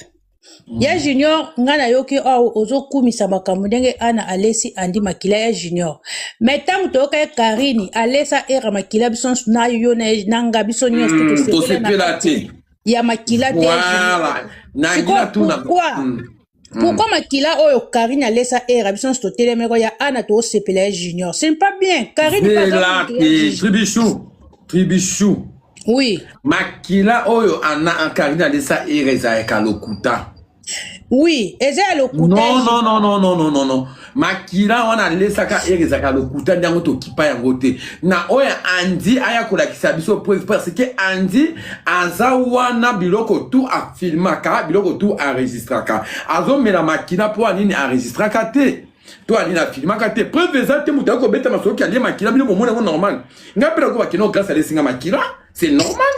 Ya Junior, nga nayoki awa ozokumisa makambo ndenge Ana alesi Andi makila ya Junior. Mais ntango toyokaki Karine alesa Era makila biso nyonso na yo na na nga biso nyonso tosepela na Tosepela te. ya makila te ya Junior. Voilà. Nangi Sikoyo natuna. pourquoi pourquoi makila oyo Karine alesa Era biso nyonso totelemeko ya Ana tosepela ya Junior. Ce n'est pas bien. Karine mpe aza Zela moto ya te. Junior. Tribichou. Tribichou. Oui. Makila oyo Ana Karine alesa Era ezalaka lokuta. Oui, eza ya lokuta ya Non, non, Junior. non, non, non, non, non, non. Makila wana alesaka Era ezalaka lokuta, nde yango tokipa yango te. Na oyo Andi aya kolakisa biso preuve, parce que Andi aza wana, biloko tu afilmaka, biloko tu enregistraka. Azomela makila mpo anini enregistraka te to anini afilmaka te? Preuve eza te. Moto ayi kobeta masolo alie makila, bino bomona yango normal. Ngai mpe nakoba kino Grâce alesinga makila, c'est normal.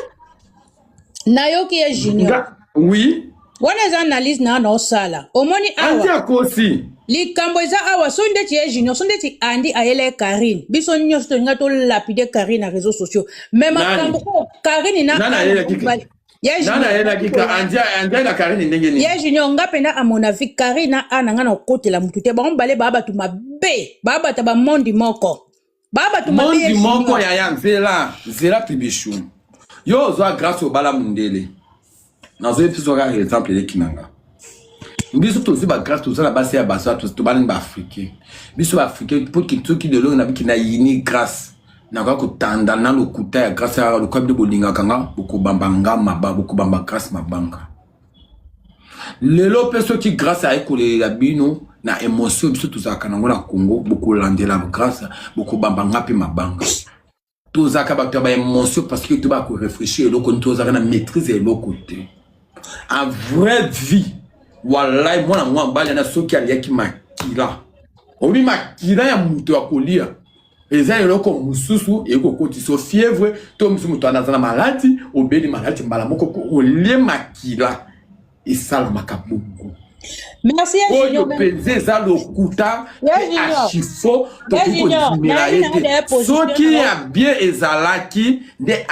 Nayoki ye Junior. Oui. Wana eza analyse na na osala. Omoni Andi awa akosi. Likambo eza awa, so ndeti ye Junior, so ndeti Andi ayela ye Karine, biso nyonso tolinga tolapide Karine na réseaux sociaux, mais Nani? makambo oyo Karine na Nani Ana ayelaki? mobali ya Nani Junior. ayelaki? Andi, Andi ayela Karine ndenge nini? Ya Junior, nga mpenza, à mon avis, Karine na Ana, nga na kokotela mutu te. Bango mibale baa bato mabe, baa bato bamondi moko, baa bato mabe ye Mondi moko. Junior. Yaya, nzela, nzela. Tribichou, yo ozwa Grâce, obala mundele. Nazoyebi biso kaka exemple eleki na nga. Biso tozwi bagrâce, toza na basi ya baza, tobalani baafricain. Biso baafricain, po soki lelo nabiki na yini Grâce, nakoka kotanda na lokuta ya Grâce ya lokola bino bolingaka nga, bokobamba nga maba, bokobamba Grâce mabanga. Lelo mpe soki Grâce aye kolelela bino na émotion, biso tozalaka nango na Congo, bokolandela Grâce, bokobamba nga mpe mabanga. Tozalaka bato ya baémotion parce que toba koréfléchir eloko nini, tozalaka na maîtrise ya eloko te. En vraie vie, wallahi, mwana mwa mobali na soki aliaki makila, obi makila ya moto ya kolia eza eloko mosusu ekokotisa fièvre to mosusu. Moto wana aza na maladi, obeli maladi mbala moko olie makila, esalamaka bongo. Merci ya Oyo Junior. mpenza eza lokuta. Ya Mpe Junior. Archifaux. Ya Tokoki Junior, kondimela nayebi ye nango te. deya position Soki na ya bien ezalaki nde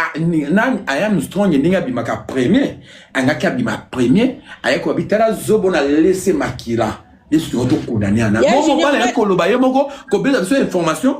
nani ayam strong, ndenge abimaka premier, angaki abima premier, aye kobabi tala zobo na lese makila biso tongo tokondane ana Ya mo Junior, mobali aye koloba ye moko, kobeza biso information,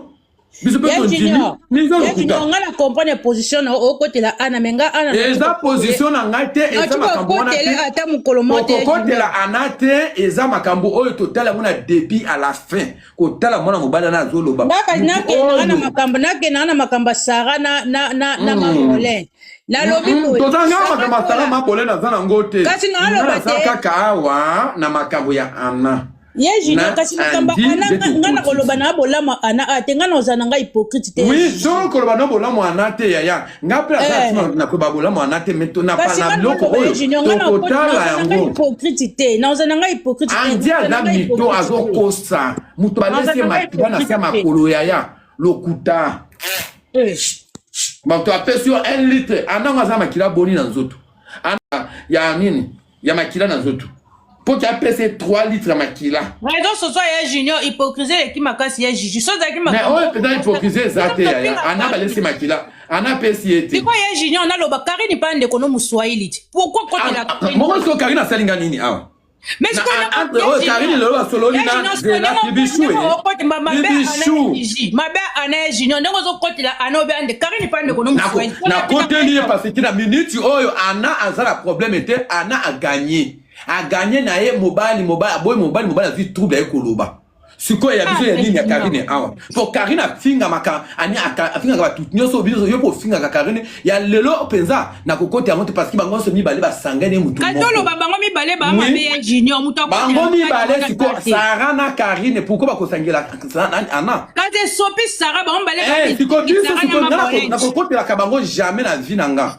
biso mpe Ya tondimi. Junior, Miza ya lokuta. Junior, nga na comprendre position na okotela Ana, me nga Ana Eza position na ngai te, eza makambo wana okotele te. ata mokolo moko te ya Junior. Okokotela Ana te, eza makambo oyo totala yango na début à la fin. Kotala mwana mobali wana azoloba Ngaka mutu nakendanga na oyo. makambo, nakendanga na makambo ya Sara na Mabolin. Nalobi boye, Tozanga Sara makambo ya Sara Tola. Mabole, naza nango te. Kasi Nga naloba naza te. kaka awa na makambo ya Ana Ye Junior, na kasi makambo Andi Ana nde nga na koloba tokotisi. Na bolamu Ana a te, nga na ozala na nga hypocrite te ya Oui, Junior. soki koloba no bolamu ana te, yaya, nga mpe aza Eh. ntina na koloba bolamu ana te, mais na Kasi na nga biloko naloba ye oyo Junior, nga tokotala naozala na nga yango. hypocrite te, naozala na nga hypocrite te. Andi Naozala aza na nga mito, hypocrite te. azokosa moto Naozala balesi na nga makila na se ya hypocrite te. makolo. Yaya, lokuta. Eh. Bato apesi yo 1 litre, anango aza makila boni na nzoto? Ana ya nini ya makila na nzoto mpo ti apesi ye 3 litre ya makila? Raison soso ya Junior, hypocrisie eleki makasi ya Juju. So ozalaki Mais oyo mpenza hypocrisie eza te, yaya. Ana balesi makila, ana apesi ye te. Sikoyo ya Junior, naloba Karine mpa ndeko no moswahili te, pourquoi kotela Karine? Moko siko Karine asalinga nini awa? Mais sikoyo Entre oyo Karine lelo basololi na Zela Bibichou, Bibichou. Mabe ana ya Junior, ndenge ozokotela ana obe ande Karine mpa ndeko no moswahili. Nakoteli ye parce que na minute oyo ana aza na problème te. Ana aganye, aganye na ye mobali, mobali aboyi, mobali, mobali azwi trouble, aye koloba. Sikoyo ya biso ya nini ya Karine awa? Po Karine afingamaka, ani afingaka bato nyonso, biso yo mpo ofingaka Karine ya lelo mpenza, nakokota yango te parce que bango nyonso mibale basangani mutu. Kasi oloba bango mibale baa mabe ya Junior, moto Bango mibale sikoyo, Sara na Karine, pourquoi bakosangela ana? Kasi esopi Sara, bango mibale. Sikoyo biso sikoyo nakokotelaka bango jamais na vie na nga.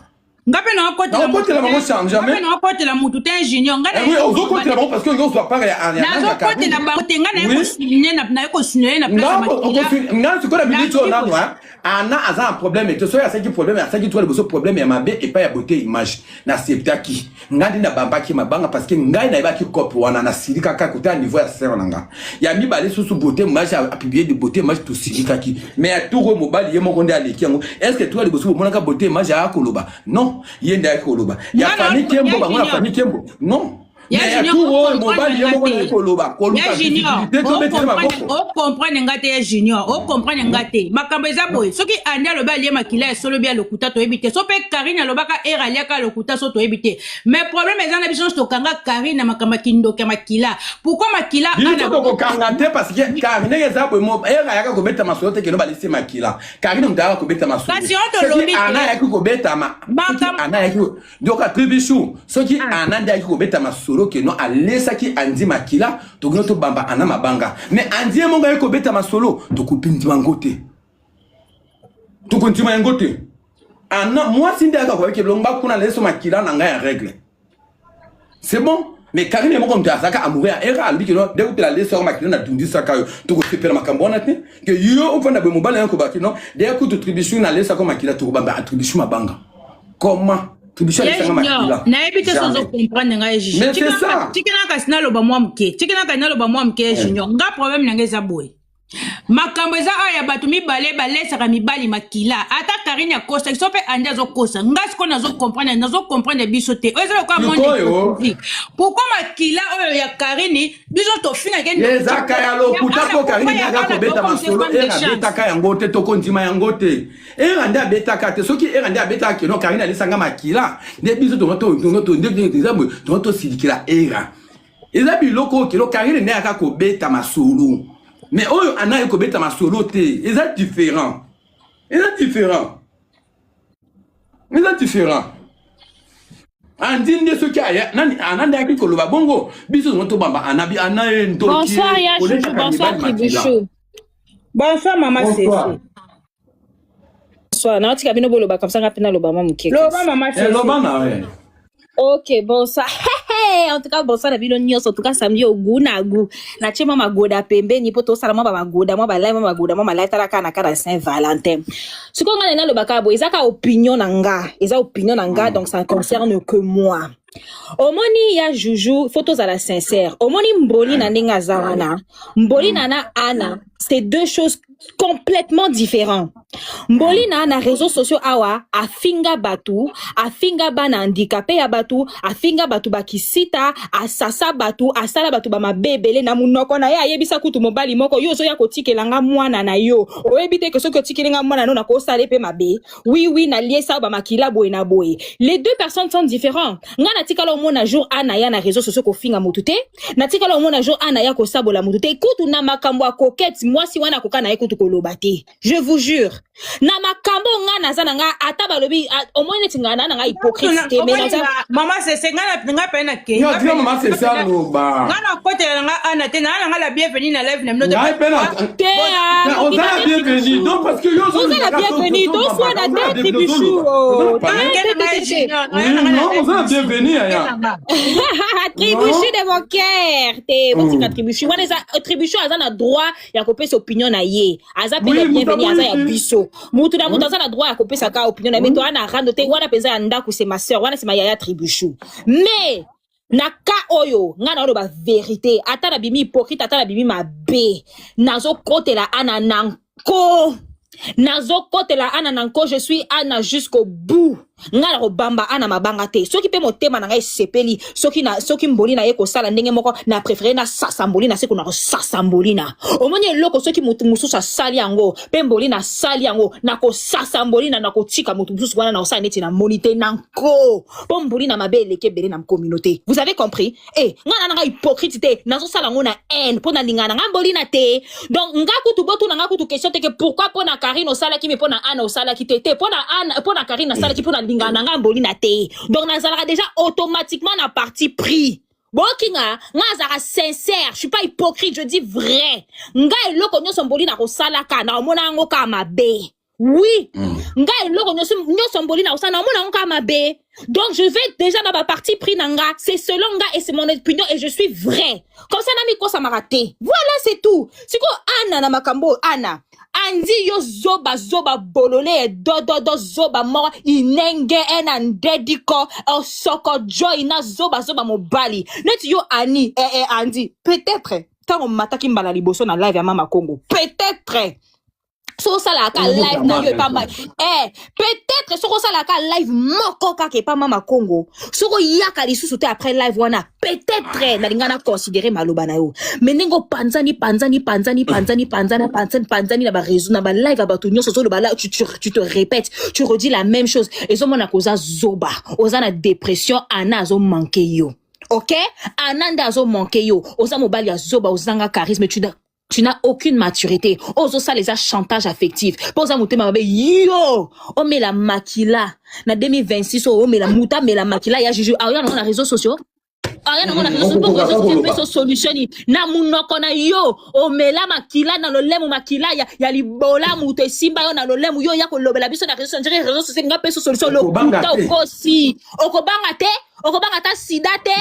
Nga mpe Nakokotela bango jamais. Nakokotela mutu te, Junior. Nga Ozokotela bango parce que olingi ozwa part ya Nazokotela bango te, nga naye kosigner na place. Nga sikoyo na minute oyo nano ana aza na problème te. Soki asalaki problème, asalaki toka liboso problème ya mabe epai ya Beauté Image, naseptaki ngai nde nabambaki mabanga parce que ngai nayebaki cope wana, nasili kaka kota ya niveau ya sere na nga ya mibale. Susu Beauté Image apublier de Beauté Image, tosilikaki. Mais ya tour oyo mobali ye moko nde aleki yango. Est ce que tour ya liboso bomonaka Beauté Image aya koloba? Non, ye nde ayaki koloba ya famille Kembo, bango na famille Kembo, non. Ya Mais ya Junior, tour oyo ocomprendre mobali ye nga moko te. naye koloba koluka Ya Junior, visibilité tobetele maboko. ocomprendre nga te. Ya Junior, ocomprendre nga te. Makambo eza boye: soki Andi alobi alie makila ya solo, bia lokuta, toyebi te. So mpe Karine alobaka ere aliaka lokuta, so toyebi te. Mais problème eza na biso nyonso, tokanga Karine na makambo ya kindoki ya makila. Pourquoi makila? Biso tokokanga te, parce que Karine eza boye, ere ayaka kobeta masolo te keno balisi makila. Karine moto ayaka kobeta masolo. Kasi oyo tolobi Soki te. Ana ayaki kobetama, soki Ana ayaki yoka Tribichou, soki Ana nde ayaki kobeta masolo keno alesaki Andi makila, tokino tobamba Ana mabanga. Mais Andi ye moko ayaki kobeta masolo, tokopindima yango te, tokondima yango te. Ana mwasi nde ayaka koyaki elongo kuna, aleso makila na ngai ya règle, c'est bon. Mais Karine moko moto azalaka amoureux ya Era, alobi keno nde kutela leso yango makila nadundisaka yo, tokosepela makambo wana te. Ke yo ofanda boye, mobali yango kobaki no deya kutu Tribichou nalesako makila, tokobamba Tribichou mabanga. Comment Tribichou Ya alesanga Junior, makila? nayebi te so Jamais. ozocomprendre ngai. Mais c'est ça. Tikela kasi naloba mwa moke, tikela kasi naloba mwa moke. Ya Junior, nga problème na ngai eza boye: makambo eza awa ya bato mibale balesaka mibali makila. Ata Karine akosaki, so mpe Andi azokosa. Nga sikoyo nazocomprendre, nazocomprendre biso te. Oyo eza lokola monde Sikoyo. hypocrite. Pourquoi makila oyo ya Karine, biso tofinake? Ezaka ya lokuta, mpo Karine nde aka kobeta masolo. Era abetaka yango te, tokondima yango te. Era nde abetaka te. Soki Era nde abetaka keno Karine alisanga makila, nde biso eza boye, tongo tosilikela Era. Eza biloko oyo kelo Karine nde aka kobeta masolo, mais oyo Ana aye kobeta masolo te. Eza différent, eza différent, eza différent. Andi nde soki aya nani, Ana nde ayaki koloba bongo, biso zongo tobamba Ana bi Ana ye ndoki. Bonsoir Ya Juju, bonsoir Tribuchou. Bonsoir, mama Sese. Bonsoir. Naotika bino boloba comme ça, nga mpe naloba mwa moke. Loba, mama Sese. Loba na ye. Ok, bonsoir. En tout cas, bonsoir na bino nyonso. En tout cas, samedi au goût na goût. Natie mwa magoda pembeni po tosala mwa bamagoda, mwa balai, mwa magoda, mwa malai, tala kaka na kaka Saint Valentin. Sikoyo nga nalobaka boye, eza ka opinion na nga. Eza opinion na nga, donc ça ne concerne que moi. Omoni, Ya Juju, faut tozala sincère. Omoni Mboli na ndenge aza wana. Mboli na Anna, c'est deux choses complètement différentes. Mboli na réseaux sociaux awa afinga batu, afinga bana handicapé ya batu, afinga batu bakisita, asasa batu, asala batu bamabe ebele na munoko na ye. Ayebisa kutu mobali moko: "Yo ozoya kotikela nga mwana na yo, oyebi te ke soki otikeli nga mwana no, nakosala mpe mabe. Oui, naliesa bamakila boye na boye." Les deux personnes sont différentes. Nga natikala omona jour Ana ya na réseaux sociaux kofinga motu te, natikala omona jour Ana ya kosabola motu te. Kutu na makambo ya Kokete, mwasi wana akoka na ye kutu koloba te, je vous jure. Na makambo nga naza na nga, ata balobi omoni neti nga na nga hypocrite te, mais naza Mama Sese, nga mpe na ke Yo, tika mama Sese aloba. Nga na kotela na nga Ana te, naa na nga la bienvenue na live na bino te. Ngai mpe na te. Oza la bienvenue donc, parce que yo Oza la bienvenue, toswana te, Tribuchou. Non, oza la bienvenue, yaya. Tribuchu de mon cœur te, botika Tribuchu wana. Eza Tribuchu aza na droit ya kopesa opinion na ye, aza mpe na bienvenu, aza ya biso. Mutu na mutu aza na droit ya kopesa kaka opinion na ye, mais toza na rando te. Wana mpenza ya ndako, c'est ma sœur, wana c'est ma yaya Tribuchu. Mais na ka oyo ngai na oloba vérité, ata nabimi hypocrite, ata nabimi mabe, nazokotela Ana na nko, nazokotela Ana na nko. Je suis Ana jusqu'au bout. Ngai na kobamba Ana mabanga te. Soki mpe motema na ngai esepeli, soki Mboli na ye kosala ndenge moko, na préféré nasasa Mboli na seko na kosasa Mboli na. Omoni eloko, soki motu mosusu asali yango mpe Mboli nasali yango, nakosasa Mboli na, nakotika motu mosusu wana, na kosala neti namoni te na nko, mpo Mboli na mabe eleki ebele na communauté. Vous avez compris? E ngai na nanga hypocrite te, nazosala yango na haine mpo nalingana na ngai Mboli na te. Donc nga kutu botuna nga kutu question te ke pourquoi mpo na Karine osalaki, me mpo na Ana osalaki te. Te, mpo na Ana, mpo na Karine nasalaki mpo nalingana na ngai Mboli na te. Donc nazalaka déjà automatiquement na parti pris. Bokinga nga azalaka sincère, je suis pas hypocrite, je dis vrai. Nga eloko nyonso Mboli na kosalaka, na omona yango kaka mabe. Oui, nga eloko nyonso nyonso Mboli na kosala, na omona yango kaka mabe. Donc je vais déjà na baparti pris na nga, c'est selon nga et c'est mon opinion et je suis vrai comme ça, na mikosamaka te. Voilà, c'est tout. Sikoyo Ana na makambo oyo, Ana Andi, yo zoba zoba, bolole ya dododo, zoba moko inenge ena ndediko osoko joy na zoba zoba mobali neti yo Ani, Andi, peut-être ntango mataki mbala liboso na live ya Mama Congo, peut-être Soki osalaka live na yo epa ma eh, peut-être soki osalaka live moko kaka epa mama Congo, soki oyaka lisusu te après live wana, peut-être nalinga na considérer maloba na yo. Mais ndenge opanzani, panzani, panzani, panzani, panzani, panzani, panzani na baréseau, na balive ya bato nyonso, ozoloba la, tu te répètes, tu redis la même chose, ezomona koza zoba, oza na dépression. Ana azomanquer yo, ok? Ana nde azomanquer yo. Oza mobali ya zoba, ozanga charisme, tu n'as aucune maturité. Ozosala eza chantage affectif mpo oza motema mabe. Yo omela makila na 2026 oyo, omela moto amela makila ya juju, aoya nango na réseaux sociaux, aya nango na réseaux sociaux mpo réseaux sociaux epeso solution nini na munoko na yo? Omela makila na lolemo, makila ya libola, moto esimba yo na lolemo, yo oya kolobela biso na réseau sociaux. Réseau social nga peso solution? Okobanga Lokuta. te. Okosi, okobanga te, okobanga ata sida te,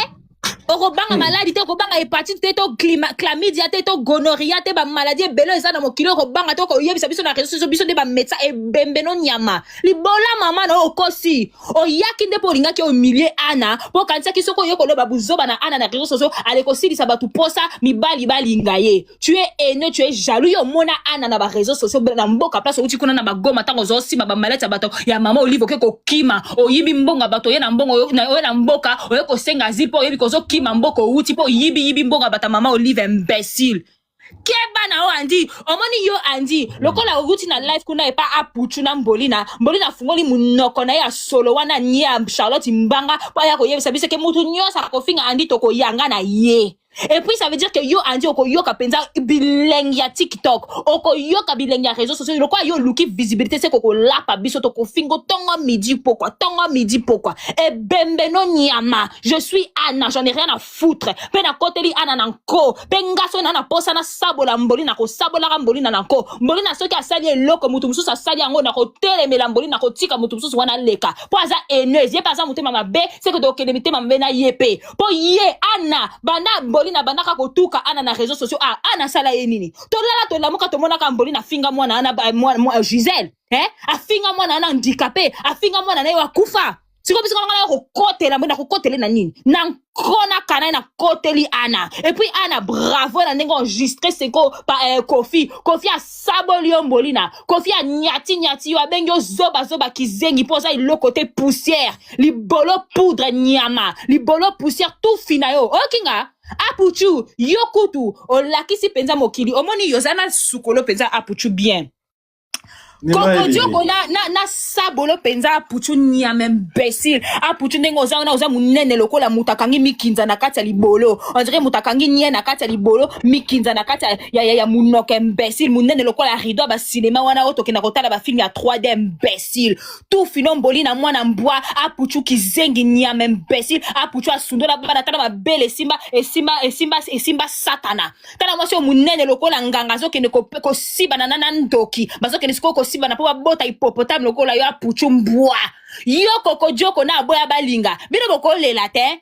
okobanga maladi te, okobanga hépatite te, to chlamydia te, to gonorrhée te, bamaladi ebele eza na mokili, okobanga te. Okoyebisa biso na réseau sociaux, biso nde bamédecin? Ebembe no nyama, libola mama na oyo. Okosi, oyaki nde mpo olingaki humilier Ana, mpo okanisaki soki oye koloba buzoba na Ana na réseau sociaux, ale kosilisa bato posa mibali balinga ye. Tu es haineux, tu es jaloux. Yo omona Ana na baréseau sociaux na mboka, place outi kuna na bagoma, ntango ozosima bamaleti ya bato ya mama Olive, oke kokima, oyibi mbongo ya bato, oye na mbongo, oye na mboka, oye kosenga asile mpo oyebi kozokima mboka outi, mpo oyibi yibi mbongo ya bato ya mama Olive. Imbécile, keba na oyo Andi. Omoni yo Andi, lokola outi na live kuna epa Apuchu na Mbolina, Mbolina afungoli monoko na ye ya solo wana nie ya Charlotte Mbanga mpo aya koyebisa biso ke mutu nyonso akofinga Andi, tokoyanga na ye. Et puis ça veut dire que yo Andi okoyoka mpenza bilengi ya TikTok, okoyoka bilengi ya réseaux sociaux. Lokola yo oluki visibilité, se kokolapa biso, tokofinga ntongo midi pokwa, ntongo midi pokwa. Ebembe no nyama. Je suis Anna, j'en ai rien à foutre. Mpe nakoteli Ana na nko, mpe nga soki na posa nasabola Mboli, na kosabolaka Mboli na nko. Mboli na soki asali eloko, motu mosusu asali yango, na kotelemela Mboli, na kotika motu mosusu wana aleka, mpo aza haineuse. Ye mpe aza motema mabe, seke tokende mitema mabe na ye mpe, mpo ye Ana banda Mboli na bandaka kotuka Ana na réseaux sociaux. Ah, Ana asala ye nini? Tolala, tolamuka, tomonaka Mboli na finga mwana ana Gisele, eh? Afinga mwana ana handicapé, afinga mwana na ye akufa. Sikoyo biso nga kokotela mbo, nakokotele na nini? Na nkona kana ye, nakoteli Ana. Et puis Ana, bravo na ndenge enregistré seko pa Kofi. Kofi asaboli yo Mbolina, Kofi anyati nyati yo, abengi yo zobazoba, kizengi, mpo oza eloko te, poussière, libolo poudre, nyama, libolo poussière, tufi na yo. Oyoki nga Apuchu, yo kutu olakisi mpenza mokili, omoni yo oza na sukolo mpenza. Apuchu bien, kokodioko na sabolo mpenza. Apuchu nyama, imbécile. Apuchu, ndenge oza wana, oza monene lokola moto akangi mikinza na kati ya libolo, on dirait moto akangi nie na kati ya libolo, mikinza na kati ya monoko. Imbécile, monene lokola rideau ya basinema wana oyo tokenda kotala bafilm ya 3D. Imbécile, tufino Mboli na mwana mbwa. Apuchu kizengi, nyama, imbécile. Apuchu asundola bana, tala mabele esimba, esimba, esimba, esimba satana. Tala mwasi oyo monene lokola nganga, azokende kosibana na ndoki, bazokende sikoyo kosibana mpo babota hippopotame lokola yo. Apuchu mbwa, yo kokodioko na aboya balinga bino, bokolela te.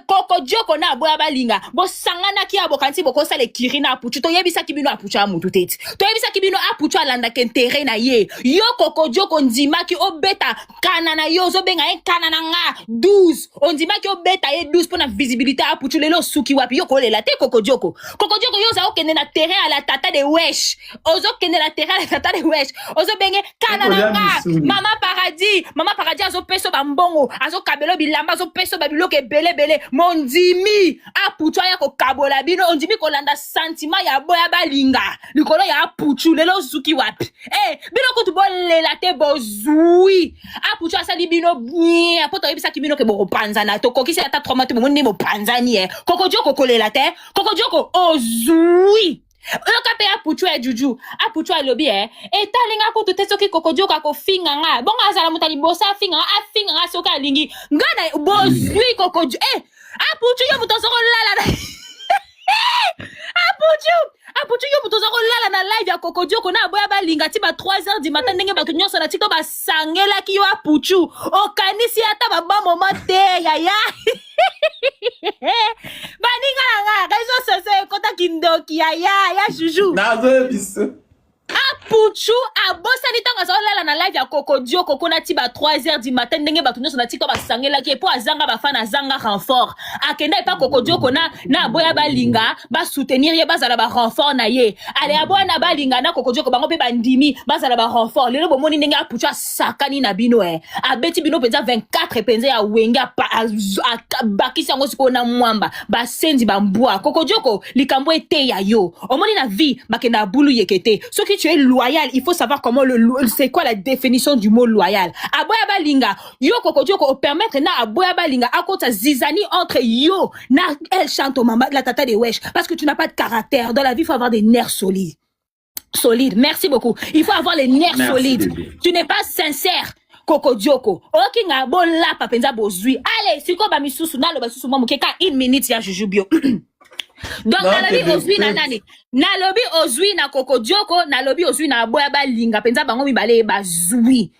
Kokodioko na aboya balinga, bosanganaki ya bokanisi bokosala ekiri na Apuchu. Toyebisaki bino Apuchu ya mutu te ti toyebisaki bino Apuchu alandaka intérêt na ye. Yo kokodioko, ondimaki obeta kana na yo, ozobenga ye kana na nga 12, ondimaki obeta ye 12 mpo na visibilité ya Apuchu. Lelo osuki wapi? Yo kolela te. Kokodioko, kokodioko, yo oza okende na terrain ya la tata de wesh, ozokende na terrain ya la tata de wesh, ozobenge kana na Okolia nga misuni. Mama Paradis, mama Paradis azopesa bambongo, azokabela bilamba, azopesa babiloko ebelebele. Mondimi Apuchu aya kokabola bino, ondimi kolanda sentiment ya boya balinga likolo ya Apuchu. Lelo ozuki wapi? Eh, bino kutu bolela te, bozwi Apuchu asali bino bien, mpo toyebisaki bino ke bokopanzana. Tokokisi ata 3 mois te, bomoni nde bopanzani. E kokodioko, kolela te. Kokodioko, ozwi, oyoka mpe Apuchu ya juju. Apuchu alobi e etalinga kutu te soki kokodioko akofinga nga, bongo azala moto ya liboso afinga nga, afinga nga soki alingi nga na bozwi kokodio. E Apuchu, yo moto oza kolala na Apuchu, Apuchu, yo moto oza kolala na live ya kokodioko na aboya balinga ti ba 3 heures du matin, ndenge bato nyonso na TikTok basangelaki yo. Apuchu, okanisi ata babamoma te yaya. Baninga na nga, réseau sociaux ekotaki ndoki yaya ya juju. Nazoyebisa. Apuchu abosani ntango azolala na live ya kokodio koko na ti ba 3 heures du matin ndenge bato nyonso na tika basangelaki ye mpo azanga bafana azanga renfort akenda epa kokodioko na, na aboya balinga basoutenir ye bazala ba renfort na ye ale aboya na balinga na kokodioko bango mpe bandimi bazala ba renfort lelo bomoni ndenge apuchu asakani na bino eh. abeti bino mpenza 24 mpenza ya wenge abakisi yango sikoyo na mwamba basenzi bambwa kokodioko likambo eteya yo omoni na vie bakenda bulu yeke te soki tu es loyal il faut savoir comment le c'est quoi la définition du mot loyal aboya balinga yo kokodioko opermettre na aboya balinga akota zizani entre yo na el chanto mama la tata de wesh parce que tu n'as pas de caractère dans la vie il faut avoir des nerfs solides solide. Merci beaucoup. Il faut avoir les nerfs Merci, solides. bébé. Tu n'es pas sincère. Koko Dioko. Okinga bolapa penza bozui. Allez, siko ba misusu nalo ba susu mwa moke ka une minute ya juju bio. Donc Non, nalobi bébé, ozui na nani? Nalobi ozui na Koko Dioko, nalobi ozui na aboya balinga penza bango mibale bazui.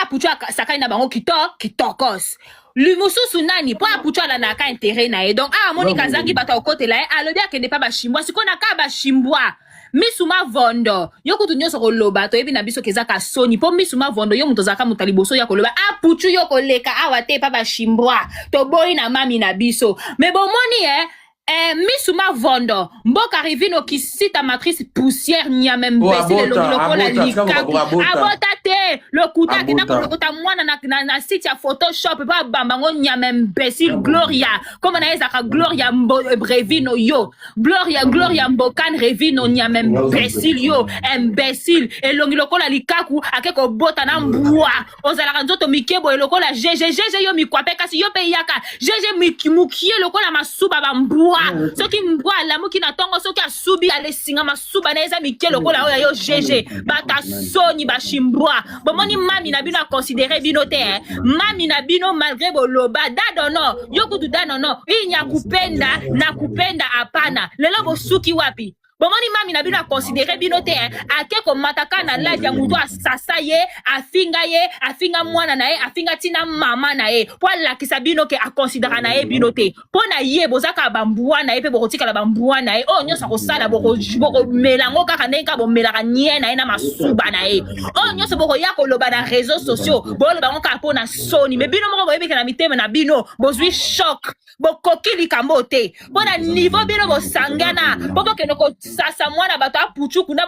Apuchu sakani na bango kito kitokos. Lumususu nani po apuchu alandaka intérêt na ye. Donc ah amoni kazangi bato akotela ye alobi akende pa bashimbwa siko na ka bashimbwa. Misu mavondo yo kutu nyonso koloba toyebi na biso ke eza ka soni mpo misu mavondo yo moto ozalaka moto ya liboso ya koloba apuchu yo koleka awa te epa bashimbwa toboyi na mami na biso me bomoni eh, eh, misu mavondo mboka rivino kisita matrice poussière nyama Oh, imbécile abota, elongi lokola abota, tika likaku koloba, abota. abota te lokuta akenda Abota. kolokota mwana na, na, na site ya photoshop mpo abamba ngo nyama imbécile gloria kombo na ye ezalaka gloria Mbo, brevino yo gloria gloria mbokan revino nyama imbécile yo imbécile elongi lokola likaku ake kobota na mbwa ozalaka nzoto mike boye lokola gg gg yo mikwape kasi yo mpe yaka gg mokie lokola masuba bambwa soki mbwa alamuki na ntongo soki asubi alesinga masuba na ye eza mike lokola oyo ya yo gg bata soni bashimbwa bomoni mami na bino aconsidere bino te eh? mami na bino malgré boloba dadono yo kutu danono inya kupenda na kupenda hapana lelo bosuki wapi bomoni mami na bino aconsidere bino te eh? ake komata kaka na live ya motu asasa ye afinga ye afinga mwana na ye afinga ntina mama na ye mpo alakisa bino ke aconsidera na ye bino te mpo na ye boza kaka bambwa na ye mpe bokotikala bambwa na ye oyo nyonso akosala bokomela yango kaka ndenge kaka bomelaka nie na ye na masuba na ye oyo nyonso bokoya koloba na réseaux sociaux boloba yango kaka mpo na soni me bino moko boyebika na mitema na bino bozwi choc bokoki likambo te mpo na niveau bino bosangana mpo bokende kosasa mwana bato apuchu kuna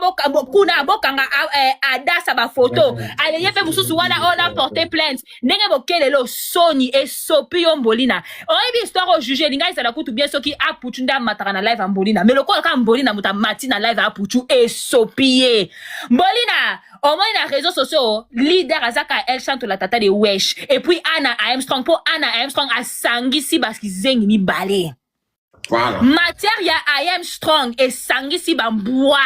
kuna bokanga adasa bafoto aleye mpe mosusu wana oyo na porte plainte ndenge bokelelo soni esopi yo mbolina oyebi histoire oyo juge elinga ezala kutu bien soki apuchu nde amataka na live ya mbolina me lokola kaka mbolina moto amati na live ya apuchu esopi ye mbolina omoni na réseaux sociaux leader aza ka el chanto la tata de wesh et puis ana armstrong mpo ana armstrong asangisi bakizengi mibale Voilà. Matière ya I am strong esangisi bambwa.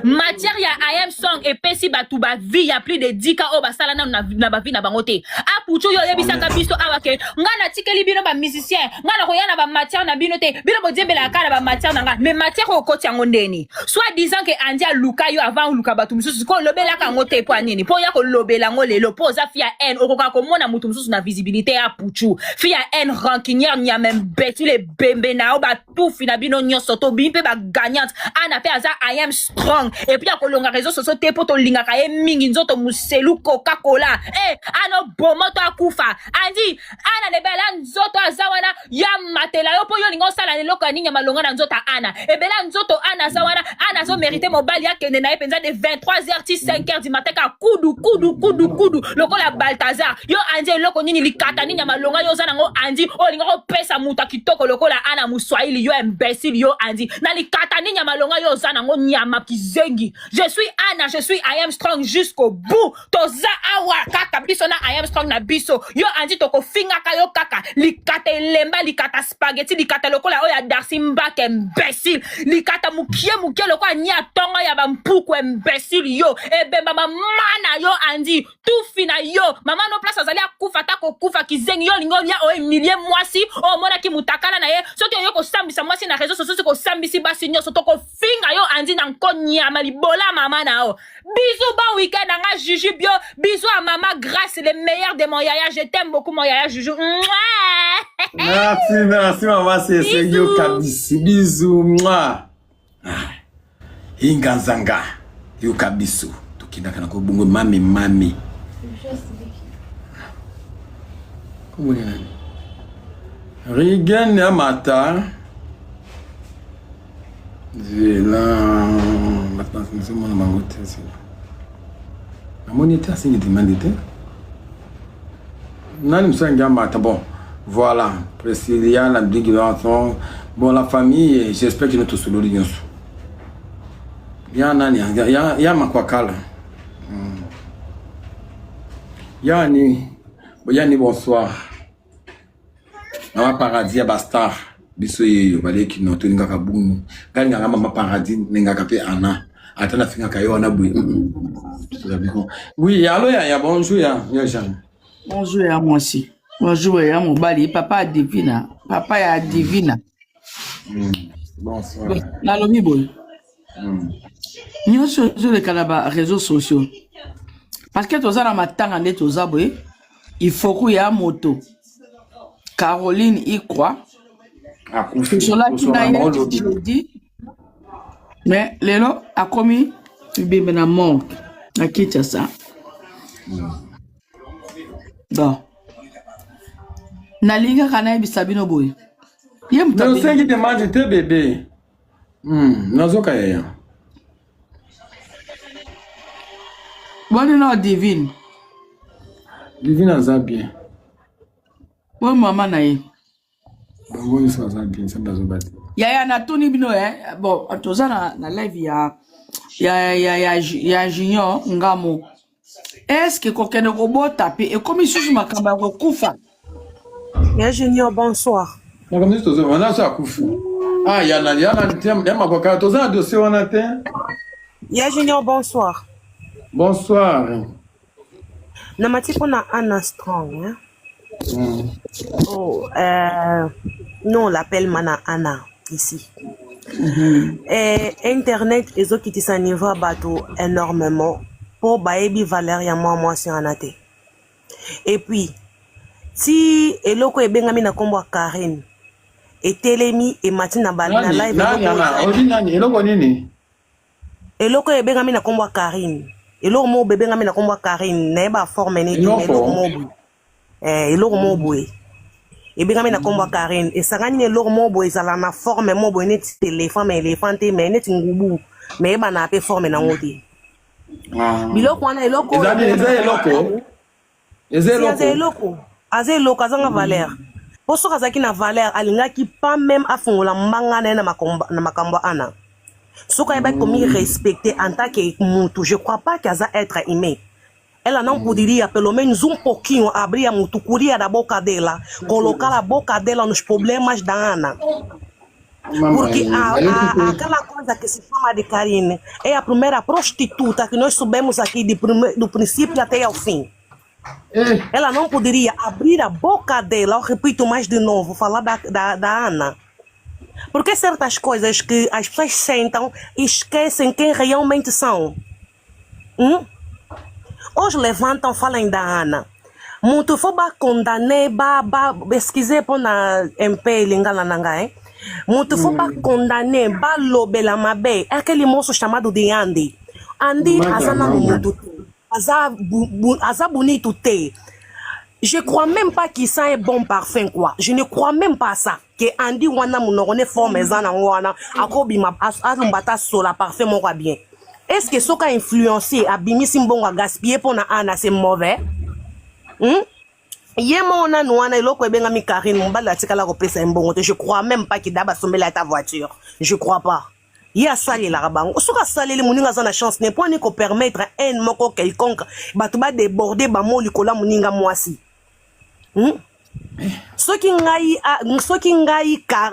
Matière ya I am strong epesi bato ba vie ya plus de 10 ka oyo basala nanu na, na ba vie na bango te. Apuchu yo oyebisaka biso awa ke nga natikeli bino ba musicien, nga nakoya na ba matière na bino te. Bino bodiembelaka kaka na ba matière na nga. Mais matière oyo okoti yango ndeni. Soit disant que Andy aluka yo avant oluka bato mosusu, sikoyo olobelaka yango te po ya nini? Po oya kolobela yango lelo, po oza fille ya haine, okoka komona moto mosusu na visibilité ya Apuchu. Fille ya haine rancunière nyama imbécile ebembe na yo batufi na bino nyonso tobimi mpe bagagnante ana mpe aza I am strong et puis akolonga réseaux sociaux te mpo tolingaka ye mingi nzoto moselu coca-cola e ana oboma to akufa andi ana na ebela nzoto aza wana ya matela yo mpo yo olinga osala eloko ya nini ya malonga na nzoto ya ana ebela nzoto ana aza wana ana azomérite mobali akende na ye mpenza de 23 heures ti 5 heures du matin ka kudu kudu kudu kudu lokola baltazar yo andi eloko nini likata nini ya malonga yo oza nango andi oyo olinga kopesa moto ya kitoko lokola ana moswahili yo imbécile yo andi na likata nini ya malonga yo oza nango nyama kizengi je suis ana je suis I am strong jusqu'au bout toza awa kaka biso na I am strong na biso yo andi tokofingaka yo kaka likata elemba likata spaghetti likata lokola oyo ya darcy mbaka imbécile likata mokie mokie lokola nia ntongo ya bampuku imbécile yo ebemba mama na yo andi tufi na yo mama no place azali akufa ata kokufa kizengi yo olingi olia oemilie mwasi oyo omonaki mutakala na ye soki oyo kosambisa mwasi na réseau sociaux kosambisi basi nyonso tokofinga yo andi na nko nyama libola mama na yo bisous bon week-end na nga juju bio bisous à maman grâce le meilleur de mon yaya je t'aime beaucoup mon yaya juju Mouah. Merci, merci maman, c'est yo Bisous. kabisi. Bisous, moi. Inganzanga, yo kabisu. Ekendaka na kobongo mami mami. Kombo ni nani? Rigen Amata. Zela bato nazomona bango te zela. Namoni te asengi demande te. Nani mosusu alingi amata bon voilà Priscilla na Big bon la famille j'espère que tosololi nyonso. Ya nani ya, ya makwakala Yani yani bonsoir mama paradis ya bastar biso yeyo baleki no tolingaka bunu ngai ningaka mama paradis ningaka mpe ana ata nafingaka ye wana boye oui alo ya ya bonjour ya ya jean Bonjour ya mwasi. Bonjour ya mobali. Papa ya Divina. Papa ya Divina. Bonsoir. Nalobi boye. Nyonso ezoleka na ba réseaux sociaux. Parce que toza na matanga nde toza boye. Ifoku ya moto. Caroline Ikwa. Akufi. Tosolaki na ye jeudi. Mais lelo akomi bibembe na morgue na Kinshasa. Bon. Nalingaka nayebisa bino boye. Ye moto Mais osengi demande te bebe. Nazoka yaya. Boni na Divine. Divine aza bien. Bo mama na ye. Bango nyonso baza bien, Nzambe azobatela. Yaya natuni bino eh. Bon, toza na live ya Junior Ngamo. Est-ce que kokende kobota pe ekomi susu makambo ya kokufa? Ya Junior, bonsoir. Makambo nyonso tozo wana so akufi. Ah ya na ya na ya makwakala toza na dossier wana te. Ya Junior, bonsoir. Bonsoir. Namati mpona Anna Strong. Hein? Oh, nous on l'appelle Mana Anna ici. Internet ezokitisa niveau ya bato énormément mpo bayebi valeur ya mwa mwasi wana te. Et puis ti eloko ebengami na nkombo ya Karine etelemi emati na ba na Nani live nani eloko ana olobi nani eloko nini? Eloko oyo ebengami na nkombo ya Karine, eloko moko boye ebengami na nkombo ya Karine, nayeba forme nini te, mais eloko Eloko moko boye eloko moko boye ebengami na nkombo ya Karine, esangani na eloko moko boye ezala na forme moko boye neti éléphant, mais éléphant te, mais neti ngubu, mais eyebana mpe forme nango te. Biloko wana eloko oyo Eza nini? ebengami Eza na nkombo ya eloko? Karine. Eza Si aza eloko? eloko, aza eloko, azanga valeur. Po soki azalaki na valeur, alingaki pas même afungola mbanga na ye na makambo ana. Soki ayebaki komi respecter en tant que mutu, je crois pas que aza être humain. Ela não poderia, pelo menos um pouquinho, abrir a mutucuria da boca dela, colocar a boca dela nos problemas da Ana. Porque Mamãe, ayoki te. aquela coisa que se chama de Karine é a primeira prostituta que nós soubemos aqui do princípio até ao fim. Eh, Ela não poderia abrir a boca dela, eu repito mais de novo, falar da Ana. Porque certas coisas que as pessoas sentam e esquecem quem realmente são. Hoje levantam, falam da Ana. Muito for ba condamner, ba, ba, excusez pour na MP lingala nanga, hein? Muito for ba condamner, ba lobela mabe. É aquele moço chamado de Andy. Andy, Mata aza nanu mama. mutu te. Aza, bu, bu, aza bonito te. Je crois même pas qu'il sent un bon parfum, quoi. Je ne crois même pas ça. Que Andy wana munoko ne forme eza na wana, akobima, alumbata sola parfum moko ya bien. Est-ce que soka influencé, abimisi mbongo a gaspiller pona Anna, c'est mauvais? Ye moko nanu wana eloko ebengami Karine, mobali atikala kopesa ye mbongo te. Je crois même pas qu'il abasombela ata voiture. Je crois pas. Ye asalelaka bango. Soki asaleli moninga aza na chance ne mpo ani kopermettre haine moko quelconque bato badéborde bamo likolo ya moninga mwasi. Soki ngai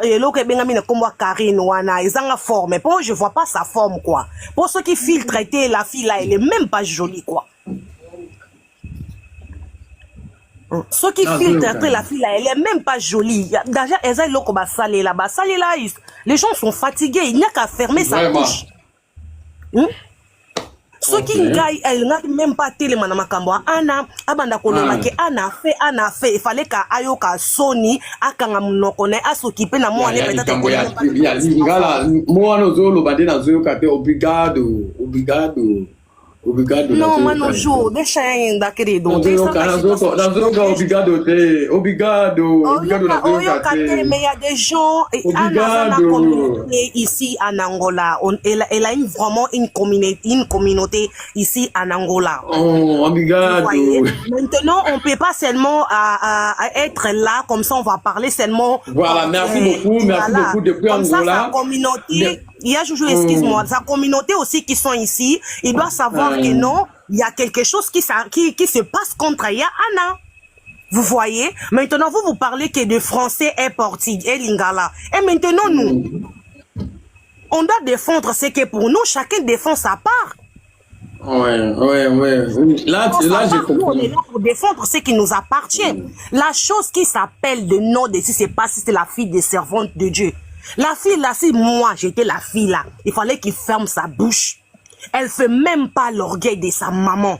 eloko ebengami na nkombo ya Karine wana ezanga forme, po je vois pas sa forme, quoi. Po soki filtre te, la fille là, elle est même pas jolie, quoi. Soki Ah, filtre zoyoka. te, la fille là, elle est même pas jolie. Déjà eza eloko basalela basalela, les gens sont fatigués, il n'y a qu'à fermer sa Vraiment. bouche. Soki ngai alingaki même pas telema na makambo ya Ana, abanda koloba ke Ana fait, Ana fait, efale ka ayoka soni, akanga monoko na ye, asokipe na mwana. Ya Peut-être likambo ya lingala mwana ozoloba nde nazoyoka te. Obrigado, obrigado. Obrigado. Não, mano, Ju, deixa ainda, querido. Tem Nazoyoka, certas nazoyoka, situações. nazoyoka, obrigado te. Obrigado, obrigado, Oyoka, nazoyoka oyoka te, te. mais il y a des gens, et Anna aza na Obrigado. communauté ici en Angola. Elle a vraiment une communauté ici en Angola. Oh, Vous obrigado. voyez? Maintenant, on peut pas seulement à être là, comme ça on va parler seulement. Voilà, merci beaucoup, merci Voilà. beaucoup depuis Comme ça, sa Angola. communauté, il y a Joujou, excuse-moi, sa communauté aussi qui sont ici, ils doivent savoir que non, il y a quelque chose qui se passe contre Ya Anna. Vous voyez? Maintenant, vous, vous parlez que de français et portugais et lingala. Et maintenant, nous, on doit défendre ce que pour nous, chacun défend sa part. Ouais. Oui. Là, On là, j'ai s'en part. Nous, on est compris. là pour défendre ce qui nous appartient. La chose qui s'appelle de nom de si c'est pas si c'est la fille des servantes de Dieu. La fille là, si moi j'étais la fille là, il fallait qu'il ferme sa bouche. Elle fait même pas l'orgueil de sa maman.